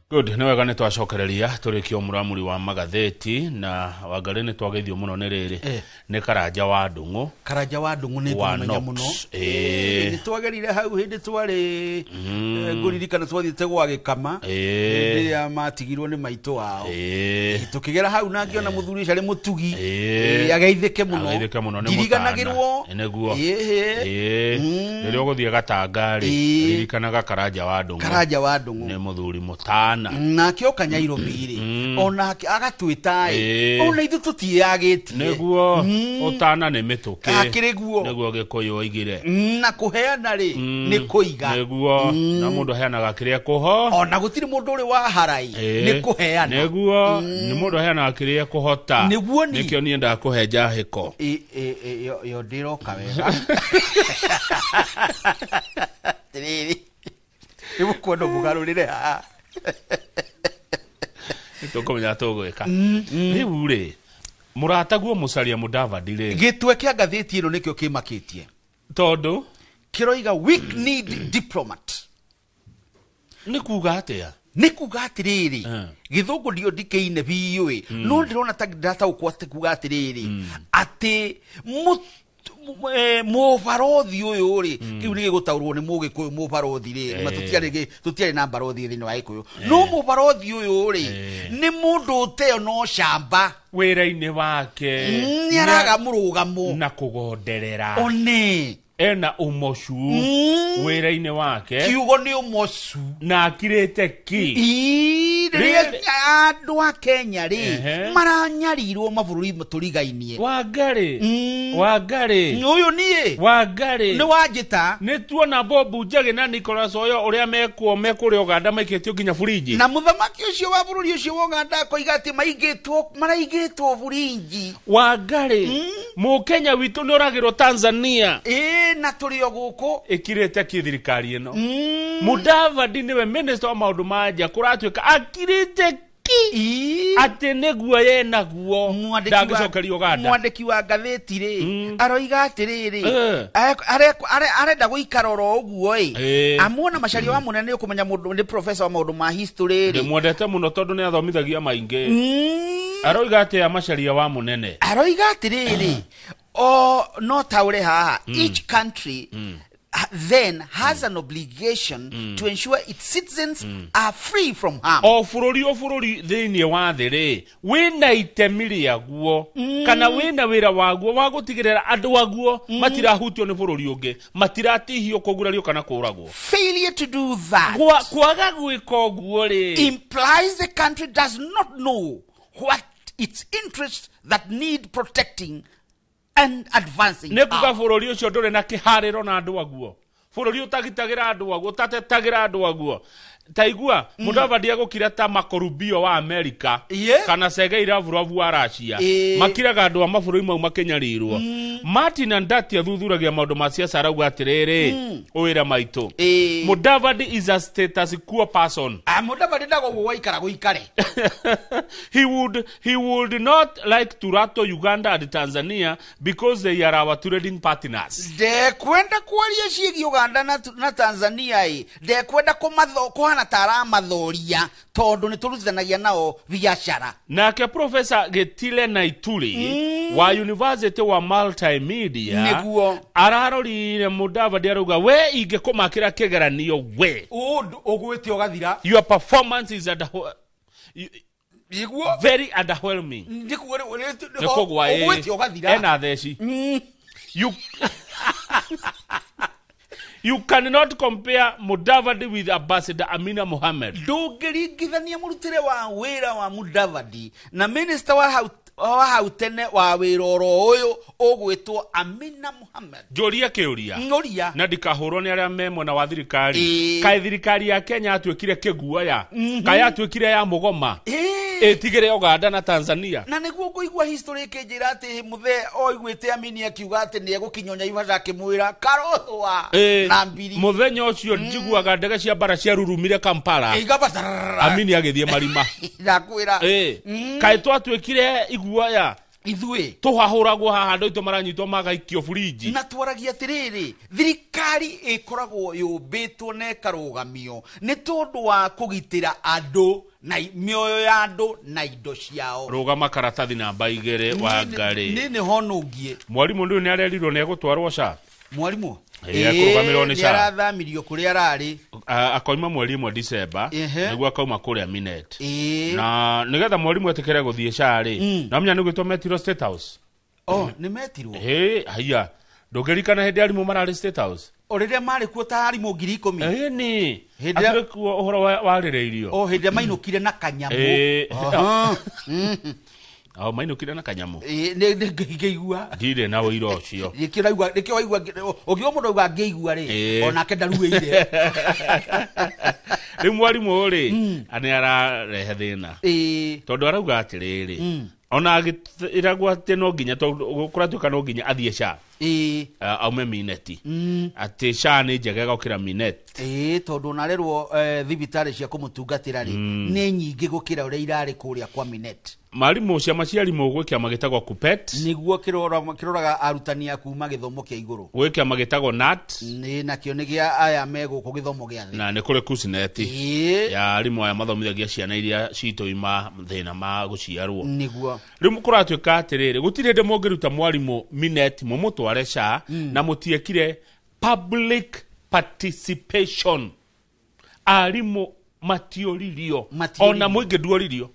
Good, nĩ wega nĩ twacokereria tũrĩkie mũramuri wa magathĩti na Wangarĩ nĩ twageithio mũno nĩ rĩrĩ nĩ Karanja wa Ndung'u. Karanja wa Ndung'u nĩ Wa tũmenya Knox. mũno. Ĩĩ. Nĩ twagerire hau hĩndĩ twarĩ ngũririkana twathiĩte gwa Gĩkama hĩndĩ ĩrĩa matigirwo nĩ maitũ wao. Tũkĩgera hau na ngĩona mũthuri ũcio arĩ mũtugi. Ageithĩke mũno. Ageithĩke mũno nĩ Ndiriganagĩrwo. mũtana. Nĩguo. Ĩhĩ. Rĩrĩa ũgũthiĩ Gatanga rĩ, ririkanaga Karanja wa Ndung'u. Karanja wa Ndung'u nĩ mũthuri mũtana. Nake oka Nyairobi rĩ, onake agatwĩta ĩ, ona ithuĩ tũtiĩyagĩtie. Nĩguo ũtana nĩ mĩtũkĩ. Akĩrĩ guo. Nĩguo Gĩkũyũ oigire. Na kũheana rĩ nĩ kũiga. Nĩguo na mũndũ aheanaga kĩrĩa kũho. Ona gũtirĩ mũndũ ũrĩ wa harai nĩ kũheana. Nĩguo nĩ mũndũ aheanaga kĩrĩa kũhota. Nĩguo ni. Nĩkĩo niĩ ndakũhe njahĩko. Yo ndĩroka wega. Atĩrĩrĩ, nĩ mũkwenda mũgarũrĩre haha. Nĩtũkũmenya tũgwĩka. Rĩu rĩ, mũrataguo Musalia Mudavadi rĩ, Gĩtwe kĩa ngathĩti ĩno nĩkĩo kĩmakĩtie. Tondũ kĩroiga weak need diplomat. Nĩ kuga atĩa? Nĩ kuga atĩrĩrĩ, gĩthũngũ ndio ndikĩine biũ ĩ, no ndĩrona ta ndataũkwo atĩ kuga atĩrĩrĩ, atĩ mũbarothi ũyũ rĩ, kĩu nĩ gĩgũtaũrwo nĩ mũgĩkũyũ mũbarothi rĩ, ma tũtiarĩ na mbarothi thĩinĩ wa Gĩkũyũ, no mũbarothi ũyũ rĩ nĩ mũndũ ũteo no camba wĩra-inĩ wake nĩ araga mũrũgamo na kũgonderera. One ena ũmocu wĩra-inĩ wake. Kiugo nĩ ũmocu. Na akirĩte ki. Rĩrĩa andũ a Kenya rĩ maranyarirwo mabũrũri tũrigainie. Wangarĩ. Wangarĩ. Ũyũ niĩ. Wangarĩ. Nĩ wanjĩta. Nĩ tuona Bob Njagi na Nicholas Oyo ũrĩa mekuo mekũrĩa Uganda maikĩtio nginya burinji. Na mũthamaki ũcio wa bũrũri ũcio wa Uganda akoiga atĩ maraigĩtwo burinji. Wangarĩ. Mũkenya witũ nĩ ũragĩrwo Tanzania. Na tũrĩ o gũkũ. Ĩkirĩte ki thirikari ĩno. Mudavadi nĩwe minister wa maũndũ ma nja kũratuĩka akirĩte ki atĩ nĩguo ye naguo ndangĩcokerio Uganda. Mwandĩki wa ngathĩti rĩ aroiga atĩrĩrĩ, arenda gũikara oro ũguo ĩ, amuona Macharia wa Mũnene nĩ ũkũmenya mũndũ nĩ professor wa maũndũ ma history rĩ. Ndĩmwendete mũno tondũ nĩ athomithagia maingĩ. Aroiga atĩa Macharia wa Mũnene? Aroiga atĩrĩrĩ, o no taũre haha, each country then has an obligation to ensure its citizens are free from harm. O bũrũri o bũrũri thĩinĩ wa thĩ rĩ wĩna itemi rĩaguo kana wĩna wĩra waguo wa gũtigĩrĩra andũ aguo matirahutio nĩ bũrũri ũngĩ, matiratihio, kũgurario kana kũragwo. Failure to do that kwaga gwĩka ũguo rĩ implies the country does not know what its interests that need protecting and advancing. Nĩ kuga bũrũri ũcio ndũrĩ na kĩharĩro na andũ aguo, bũrũri ũtagitagĩra andũ aguo, ũtatetagĩra andũ aguo. Taigua Mudavadi egũkira ta makorubio wa Amerika kana Sergei Lavrov wa Russia, makiraga andũ a mabũrũri mau makĩnyarirwo. Martin Andati athuthuragia maũndũ ma siasa arauga atĩrĩrĩ, ũwĩra maitũ, Mudavadi is a status quo person. Mudavadi ndaga ũguo waikara gũikare. He would not like to rattle Uganda and Tanzania because they are our trading partners. Ndekwenda kwaria ciĩgiĩ Uganda na Tanzania ĩ, ndekwenda kũhana ta aramathoria tondũ nĩ tũrutithanagia nao biacara. Nake Professor Gitile Naituri wa University wa Multimedia nĩguo ararorire Mudavadi arauga we ingĩkũmakĩra kĩgeranio we ũgwĩte ũgathira. Your performance is very underwhelming. Nĩkũgwa ũgwĩte ũgathira. Ena theci. You cannot compare Mudavadi with Ambassador Amina Mohamed. Ndũngĩringithania mũrutĩre wa wĩra wa Mudavadi na minister wa Wa hau tene wa wĩra oro ũyũ ũgwĩtwo Amina Mohamed. Njũrie kĩũria. Ng'ũria. Na ndikahũrwo nĩ arĩa me mwena wa thirikari. Kaĩ thirikari ya Kenya yatuĩkire kĩguoya? Kaĩ yatuĩkire ya mũgoma? Ĩtigĩre Uganda na Tanzania. Na nĩguo ngũigua history ĩkĩnjĩra atĩ mũthee oiguĩte Amini akiuga atĩ nĩ egũkinywo Naivasha akĩmwĩra karothwa na mbiri. Mũthenya ũcio njiguaga ndege cia mbara ciarurumire Kampala. Igamba Amini agĩthiĩ marima. Ndakwĩra. Kaĩ twatuĩkire iguoya? Ithuĩ tũhahũragwo haha, andũ aitũ maranyitwo magaikio burinji. Na twaragia atĩrĩrĩ, thirikari ĩkoragwo yũmbĩtwo na ĩkarũgamio nĩ tondũ wa kũgitĩra andũ na mĩoyo ya andũ na indo ciao. Rũgama karatathi namba 2 wa Ngarĩ. Nĩ nĩ honũngie. Mwarimũ ndũyũ nĩ arerirwo nĩ egũtwarwo SHA. Mwarimũ Ekũrũgamĩrĩrwo nĩ nĩ SHA. Arathamirio kũrĩa ararĩ. Akoima mweri 1 December nĩguo akauma kũrĩa Minet. Na nĩgetha mwarimũ etĩkĩre gũthiĩ SHA rĩ, na menya nĩ gwĩtwo metirwo State House. Oh, nĩ metirwo. Hĩ, haiya, ndũngĩririkana hĩndĩ arimũ mararĩ State House? O rĩrĩa marĩ kuo ta arimũ 10,000. Ĩni. Hĩndĩ ĩrĩa- Akĩrĩ kuo ũhoro warĩrĩirio. O hĩndĩ ĩrĩa mainũkire na kanyamũ. Aha. O mainũkire na kanyamũ. Nĩ ngĩigua. Ndirĩ na ũira ũcio. Nĩkĩo ũraigua, nĩkĩo waigua, ũngĩigua mũndũ auga ngĩigua rĩ, onake ndaruĩire. Rĩu mwarimũ rĩ, nĩ ararehe thĩna. Tondũ arauga atĩrĩrĩ, ona agĩragwo atĩ no nginya, tondũ kũratuĩka no nginya athiĩ SHA. Aume Mineti. Atĩ SHA nĩ njega gũkĩra Minet. Tondũ onarerwo thibitarĩ cia kũmũtungatĩra rĩ, nĩ nyingĩ gũkĩra ũrĩa irarĩ kũrĩa kwa Minet. Marimũ, ciama cia arimũ, gwĩ kĩama gĩtagwo KUPPET. Nĩguo kĩroraga arutani a kuma gĩthomo kĩa igũrũ. Gwĩ kĩama gĩtagwo KNUT. Nĩ nakĩo nĩ gĩa aya me gũkũ gĩthomo gĩa thĩ. Na nĩ kũrĩ KUSNET ya arimũ aya mathomithagia ciana iria citũ ima thĩna ma gũciarwo. Nĩguo. Rĩu kũratuĩka atĩrĩrĩ, gũtirĩ hĩndĩ mũngĩruta mwarimũ Minet mũmũtware SHA na mũtiekire public participation. Arimũ matiũririo. Ona mũingĩ nduoririo.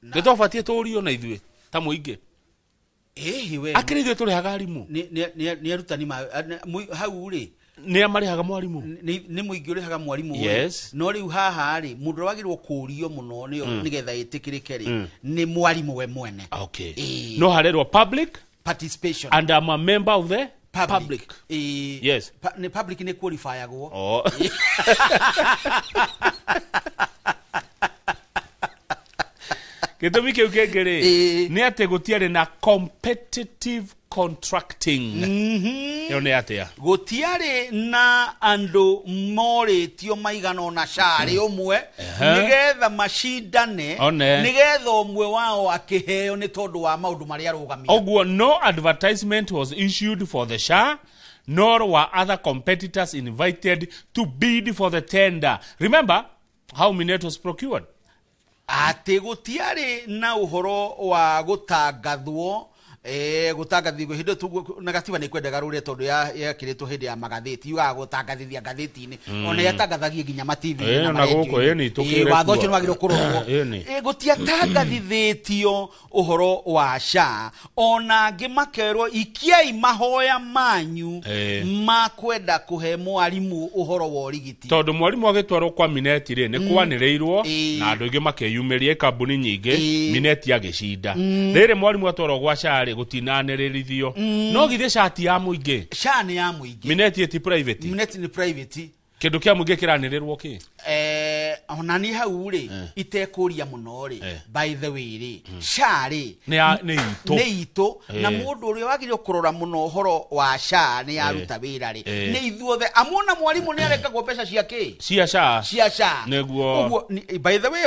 Nĩ twabatiĩ tũũrio na ithuĩ ta mũingĩ. Ĩhi we. Akĩrĩ ithuĩ tũrĩhaga arimũ. Nĩ arutani hau rĩ. Nĩ a marĩhaga mwarimũ. Nĩ mũingĩ ũrĩhaga mwarimũ rĩ. Yes. No rĩu haha rĩ, mũndũ ũrĩa wagĩrĩirwo kũũrio mũno nĩgetha ĩtĩkĩrĩke rĩ, nĩ mwarimũ we mwene. Okay. No harerwo public participation. And I'm a member of the public. Yes. Nĩ public nĩ qualifyagwo. Oh. Gĩtũmi kĩu kĩngĩ rĩ, nĩ atĩ gũtiarĩ na competitive contracting. Ĩyo nĩ atĩa? Gũtiarĩ na andũ morĩtio maigana ũna SHA ũmwe nĩgetha macindane, nĩgetha ũmwe wao akĩheo nĩ tondũ wa maũndũ marĩa arũgamia. Ũguo no advertisement was issued for the SHA, nor were other competitors invited to bid for the tender. Remember how Minet was procured. Atĩ gũtiarĩ na ũhoro wa gũtangathwo, gũtangathithio hĩndĩ ĩyo na gatiba nĩ kwendaga rũrĩa tondũ yekĩrĩtwo hĩndĩ ya magathĩti, yugaga gũtangathithia ngathĩti-inĩ. Ona yatangathagia nginya ma TV-inĩ na Ona gũkũ, ma-radio-inĩ. nĩ tũkĩre Watho kuo. ũcio nĩ wagĩrĩirwo kũrorwo. Gũtiatangathithĩtio ũhoro wa SHA, ona angĩ makerwo ikiai mahoya manyu ma kwenda kũhe mwarimũ ũhoro wa ũrigiti. Tondũ mwarimũ agĩtwarwo kwa Minet rĩ, nĩ kwanĩrĩirwo na andũ aingĩ makĩyumĩria kambuni nyingĩ, Minet agĩcinda. Rĩrĩ mwarimũ atwarwo gwa SHA rĩ, gũtinanĩrĩrithio. No githĩ SHA ti ya mũingĩ? SHA nĩ ya mũingĩ. Minet ti private. Minet nĩ private. Kĩndũ kĩa mũingĩ kĩranĩrĩrwo kĩ? Ona niĩ hau rĩ, itekũria mũno rĩ, by the way rĩ, SHA rĩ, Nĩ itũ. Nĩ itũ. Na mũndũ ũrĩa wagĩrĩirwo kũrora mũno ũhoro wa SHA nĩ yaruta wĩra rĩ, nĩ ithuothe. Amuona mwarimũ nĩ arengagwo mbeca cia kĩ? Cia SHA. Cia SHA. Nĩguo. Ũguo, by the way,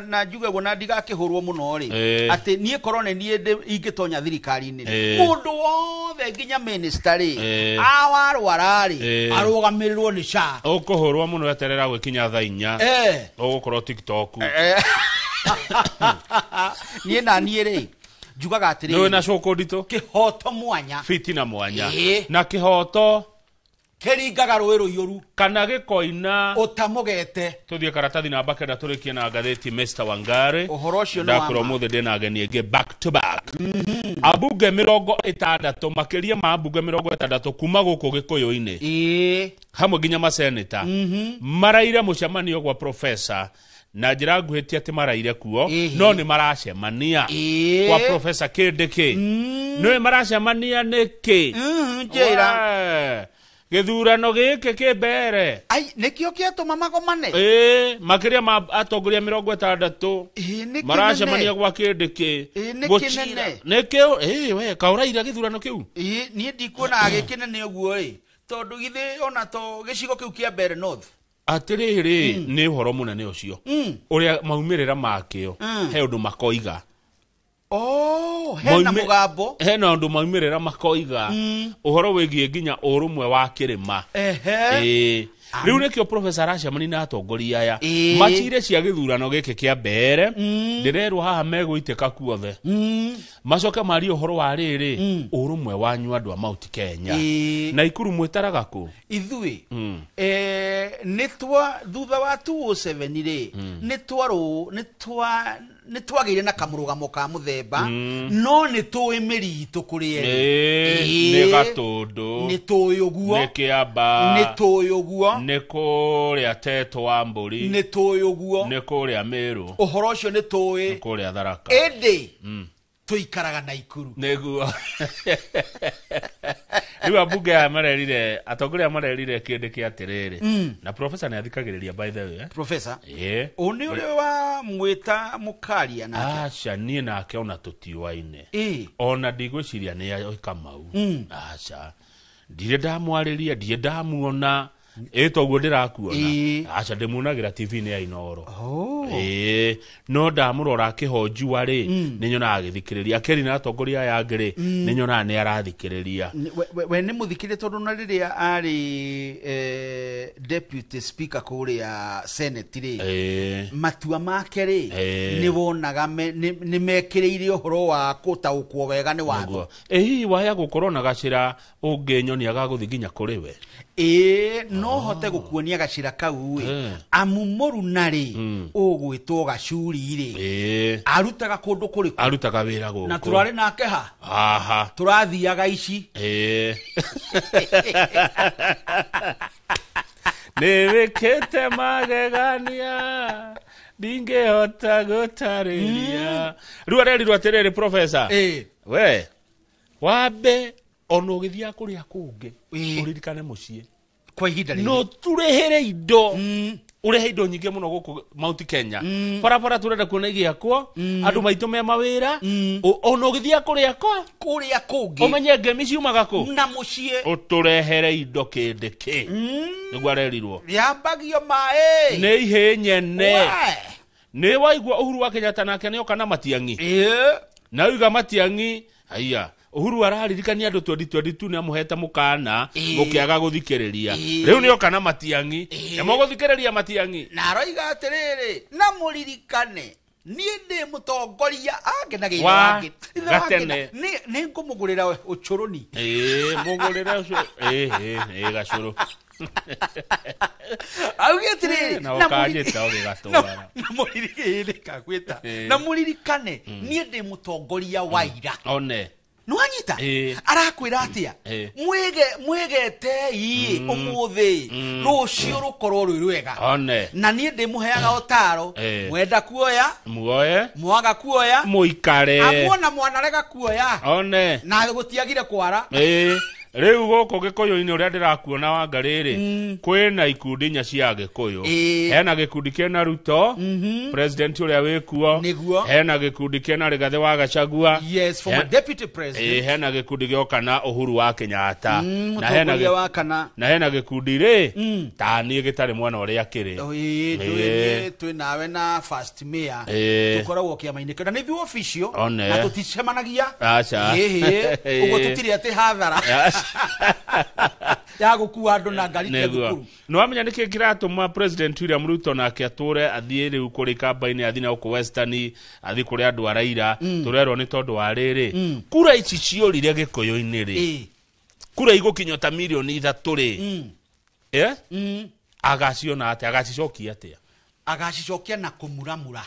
na njuge ũguo na ndigakĩhũrwo mũno rĩ, atĩ niĩ korwo nĩ niĩ ingĩtonya thirikari-inĩ rĩ, mũndũ wothe nginya minister rĩ, awarwara rĩ, arũgamĩrĩrwo nĩ SHA. Ũkũhũrwo mũno eterera gwĩkinya thaa 4. Ũgũkorwo TikTok. Niĩ na niĩ rĩ, njugaga atĩrĩrĩ. Nĩ wĩna cũkũ nditũ? Kĩhoto mwanya. Fitina mwanya. Na kĩhoto kĩringaga rũĩ rũiyũru. Kana gĩkoina. Ũtamũgete. Tũthiĩ karatathi namba 9 tũrĩkie na ngathĩti Mr. Wangari. Ũhoro ũcio nĩ wa Ndakwĩra ma. ũmũthĩ ndĩna ageni aingĩ back to back. Ambunge 60, makĩria ma ambunge 60 kuma gũkũ Gĩkũyũ-inĩ. Hamwe nginya maseneta. Maraire mũcemanio gwa professor Na njĩra nguhĩ ti atĩ maraire kuo, no nĩ maracemania kwa Professor Kindiki. Nĩwe maracemania nĩkĩ? Njĩra. Gĩthurano gĩkĩ kĩ mbere. Ai, nĩkĩo kĩatũma magomane? Ĩĩ, makĩria ma atongoria 60 maracemania gwa Kindiki. Nĩ kĩnene. Nĩkĩo, ĩĩ we kaũraira gĩthurano kĩu? Ĩĩ, niĩ ndikuona gĩkĩnene ũguo ĩ. Tondũ githĩ ona to gĩcigo kĩu kĩa Mbeere North. Atĩrĩrĩ, nĩ ũhoro mũnene ũcio. Ũrĩa maumĩrĩra makĩo, he ũndũ makoiga. Oh, hena mũgambo. Hena ũndũ maumĩrĩra makoiga. Ũhoro wĩgiĩ nginya ũrũmwe wa kĩrĩma. Ehe. Rĩu nĩkĩo Professor aracemania na atongoria aya. Macire cia gĩthurano gĩkĩ kĩa Mbeere, ndĩrerwo haha megũitĩka kuothe. Macoke marie ũhoro wa rĩrĩ, ũrũmwe wanyu andũ a Mount Kenya. Na Ikuru mwĩtaraga kũ? Ithuĩ nĩ twa thutha wa 2007 rĩ, nĩ twagĩire na kamũrũgamo ka mũthemba, no nĩ tũĩ mĩri itũ kũrĩ erĩ. Nĩ Gatũndũ, nĩ tũĩ ũguo, nĩ Kĩamba, nĩ tũĩ ũguo, nĩ kũrĩa Teto wa Mbũri, nĩ tũĩ ũguo, nĩ kũrĩa Mĩrũ, ũhoro ũcio nĩ tũĩ, nĩ kũrĩa Tharaka, ĩndĩ tũikaraga na Ikuru. Nĩguo. Rĩu ambunge aya marerire, atongoria marerire Kindiki atĩrĩrĩ, na Professor nĩ athikagĩrĩria by the way. Professor? Ĩĩ. Ũ nĩ ũrĩa wa mwĩta mũkaria nake? Aca, niĩ nake ona tũtiũaine. Ona ndigwĩciria nĩ Kamau. Aca. Ndirĩ ndamwarĩria, ndirĩ ndamuona. Ĩ toguo ndĩrakuona. Aca, ndĩmuonagĩra TV-inĩ ya Inooro. Ĩĩ, no ndamũrora akĩhonjua rĩ, nĩ nyonaga agĩthikĩrĩria. Akĩaria na atongoria aya angĩ rĩ, nĩ nyonaga nĩ arathikĩrĩria. We nĩ mũthikĩrĩria tondũ na rĩrĩa arĩ deputy speaker kũrĩa Senate rĩ, matua make rĩ, nĩ wonaga nĩ mekĩrĩire ũhoro wa gũtaũkwo wega nĩ watho. Ĩ hihi waya gũkorwo na gacĩra ũngĩnyonia ga gũthiĩ nginya kũrĩ we? Ĩĩ, no hote gũkuonia gacĩra kau ĩ, amu mũruna rĩ, ũgwĩtwo Gacuri rĩ, arutaga kũndũ kũrĩkũ? Arutaga wĩra gũkũ. Na tũrarĩ nake ha? Haha. Tũrathiaga ici. Ĩĩ. Nĩ wĩkĩte magegania, ndingĩhota gũtarĩria. Rĩu arerirwo atĩrĩrĩ, Professor. We, wambe ona ũgĩthiaga kũrĩa kũngĩ, ũririkane mũciĩ. Kwa ihinda rĩrĩ. No tũrehere indo. Ũrehe indo nyingĩ mũno gũkũ Mount Kenya. Barabara tũrenda kuona igĩakwo, andũ maitũ me mawĩra, ona ũgĩthiaga kũrĩa kwa? Kũrĩa kũngĩ. Ũmenye ngemi ciumaga kũ? Na mũciĩ. Ũtũrehere indo Kindiki. Nĩguo arerirwo. Yambagio maĩ. Nĩ ihĩ nyene. Nĩ waigua Uhuru wa Kenyatta nake nĩoka na Matiang'i. Na oiga Matiang'i, haiya. Uhuru araririkania andũ 2022 nĩ amũhete mũkana mũkĩaga gũthikĩrĩria. Rĩu nĩoka na Matiang'i. Nĩ mũgũthikĩrĩria Matiang'i. Na aroiga atĩrĩrĩ, na mũririkane niĩ ndĩ mũtongoria angenagĩire wake. Gatene. Nĩ ngũmũgũrĩra ũcũrũni. Ĩĩ, mũgũrĩre ũcũrũ. Ĩĩ, gacũrũ. Auge atĩrĩrĩ, na ũkanjĩta ũgĩgatwara. Na mũririkane niĩ ndĩ mũtongoria wa ira. One. Nĩwanyita? Arakwĩra atĩa? Mwĩgetei ũmũthĩ, rũciũ rũkorwo rwĩ rwega. Na niĩ ndĩmũheaga ũtaro, mwenda kuoya, muoye, mwaga kuoya, mũikare. Amuona mwanarega kuoya. One. Na gũtiagire kwara. Rĩu gũkũ Gĩkũyũ-inĩ ũrĩa ndĩrakuona wanga rĩrĩ, kwĩna ikundi inya cia Gĩkũyũ. Hena gĩkundi kĩna Ruto, president ũrĩa wĩkuo. Hena gĩkundi kĩna Rigathĩ wa Gachagua. Yes, former deputy president. Hena gĩkundi gĩoka na Uhuru wa Kenyatta. Na hena na hena gĩkundi rĩ, ta niĩ gĩtarĩ mwana ũrĩa kĩrĩ. Twĩ nawe na first mayor. Tũkoragwo kĩama-inĩ kĩu. Na nĩ ithuĩ official, na tũticemanagia. Aca. Ũguo tũtirĩ atĩ hathara. Ya gũkua andũ na ngari cia thukuru. Nĩ wamenya nĩkĩ kĩratũma President William Ruto nake atũre athiĩ rĩu kũrĩ kamba-inĩ, athiĩ na gũkũ Western, athiĩ kũrĩ andũ a Raila, tũrerwo nĩ tondũ wa rĩrĩ, kura ici ciorire Gĩkũyũ-inĩ rĩ, kura igũkinywo ta mirioni 3 rĩ, agaciona atĩa, agacicokia atĩa? Agacicokia na kũmuramura.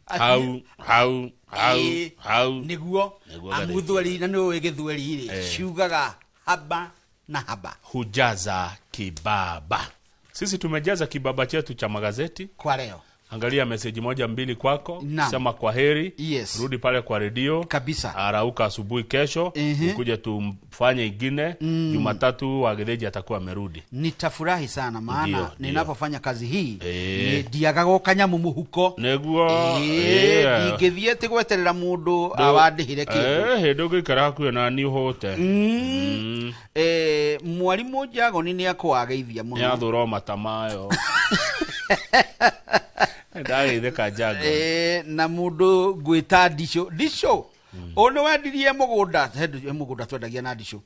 Hau, hau, hau, hau. Nĩguo. Amu thweri na nĩũĩ gĩthweri rĩ, ciugaga haba na haba. Hujaza kibaba. Sisi tumejaza kibaba chetu cha magazeti kwa leo. Angalia meseji moja mbili kwako. Naam. Sema kwa heri. Yes. Rudi pale kwa redio kabisa. Arauka asubuhi kesho ukuje tumfanye ingine. Jumatatu Wagetheji atakuwa amerudi. Nitafurahi sana maana Ndio, ndio. ninapofanya kazi hii Eh. ndiagaga o kanyamu muhuko. Nĩguo. Ndingĩthiĩ atĩ gweterera mũndũ awandĩhĩre kĩndũ. Hĩndĩ ũngĩikara hakuhĩ na niĩ ũhũte. Mwarimũ Njagoni nĩ akũwageithia mũno. Nĩathũra o mata mayo. Ndageithĩka Njago. Na mũndũ ngwĩta Ndicũ Ndicũ ũyũ nĩ wendirie mũgũnda he mũgũnda twendagia na Ndicũ.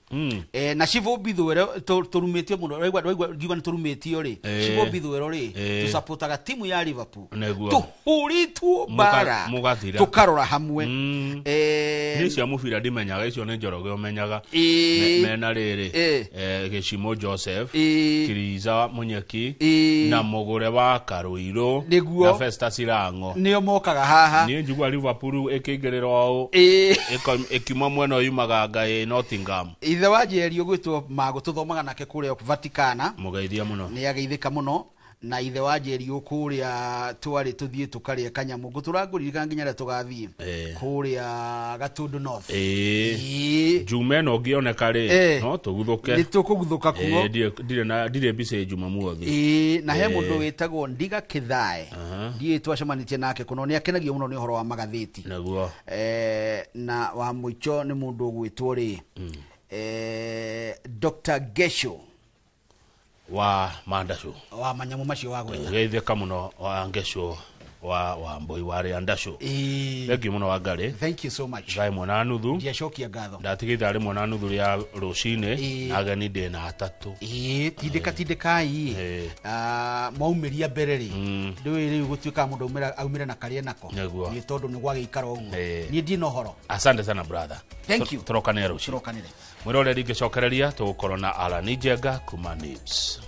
Na Cibũ Mbithwero tũrumĩtio mũno. Waigua ngiuga nĩ tũrumĩtio rĩ, Cibũ Mbithwero rĩ, tũcapotaga timu ya Liverpool. Nĩguo. Tũhũrĩtwo mbara Mũgathira. tũkarora hamwe. Niĩ cia mũbira ndimenyaga, icio nĩ Njoroge ũmenyaga. Mena rĩrĩ Gĩcimo Joseph, Kiriza Munyeki na Mũgũre wa Karũirũ Nĩguo. na Festus Irango nĩo mokaga haha. Niĩ njigua Liverpool ĩkĩingĩrĩra ũũ ĩkiuma mwena ũyũ yumaga Ngai Nottingham. Ithe wa Njeri ũgwĩtwo Magũ tũthomaga nake kũrĩa Vaticana. Mũgeithia mũno. Nĩ ageithĩka mũno. Na ithe wa Njeri kũrĩa twarĩ tũthiĩ tũkarĩe kanyamũ ngũtũrangũririkana nginya rĩrĩa tũgathiĩ kũrĩa Gatundu North. Juma ĩno ũngĩoneka rĩ, no tũguthũke. Nĩ tũkũguthũka kuo. Ndirĩ mbica Jumamothi. Na he mũndũ wĩtagwo Ndiga Kĩthae. Ndiĩ twacemanĩtie nake kũno, nĩ akenagio mũno nĩ ũhoro wa magathĩti. Nĩguo. Na wa mũico nĩ mũndũ ũgwĩtwo rĩ, Dr. Gesho wa Mandacũ wa manyamũ macio wa gwetha. Geithĩka mũno wa Ngesho wa Mboi wa rĩa Ndacũ. Thank you mũno Wangarĩ. Thank you so much. Thaa ĩmwe na nuthu. Ndiacokia ngatho. Ndatiga ithaa rĩmwe na nuthu rĩa rũcinĩ na ageni ndĩ na atatũ. Tindĩka tindĩkai. Mwaumĩria mbere rĩ, ndũĩ rĩu gũtuĩkaga mũndũ aumĩre na karĩa nako. Nĩguo. Nĩ tondũ nĩ gwagĩikara ũguo. Niĩ ndirĩ na ũhoro. Asante sana brother. Thank you. Tũrokanĩre rũciũ. Tũrokanĩre. Mwĩroreri ngĩcokereria tũgũkorwo na Alan Njenga kuma Nibs.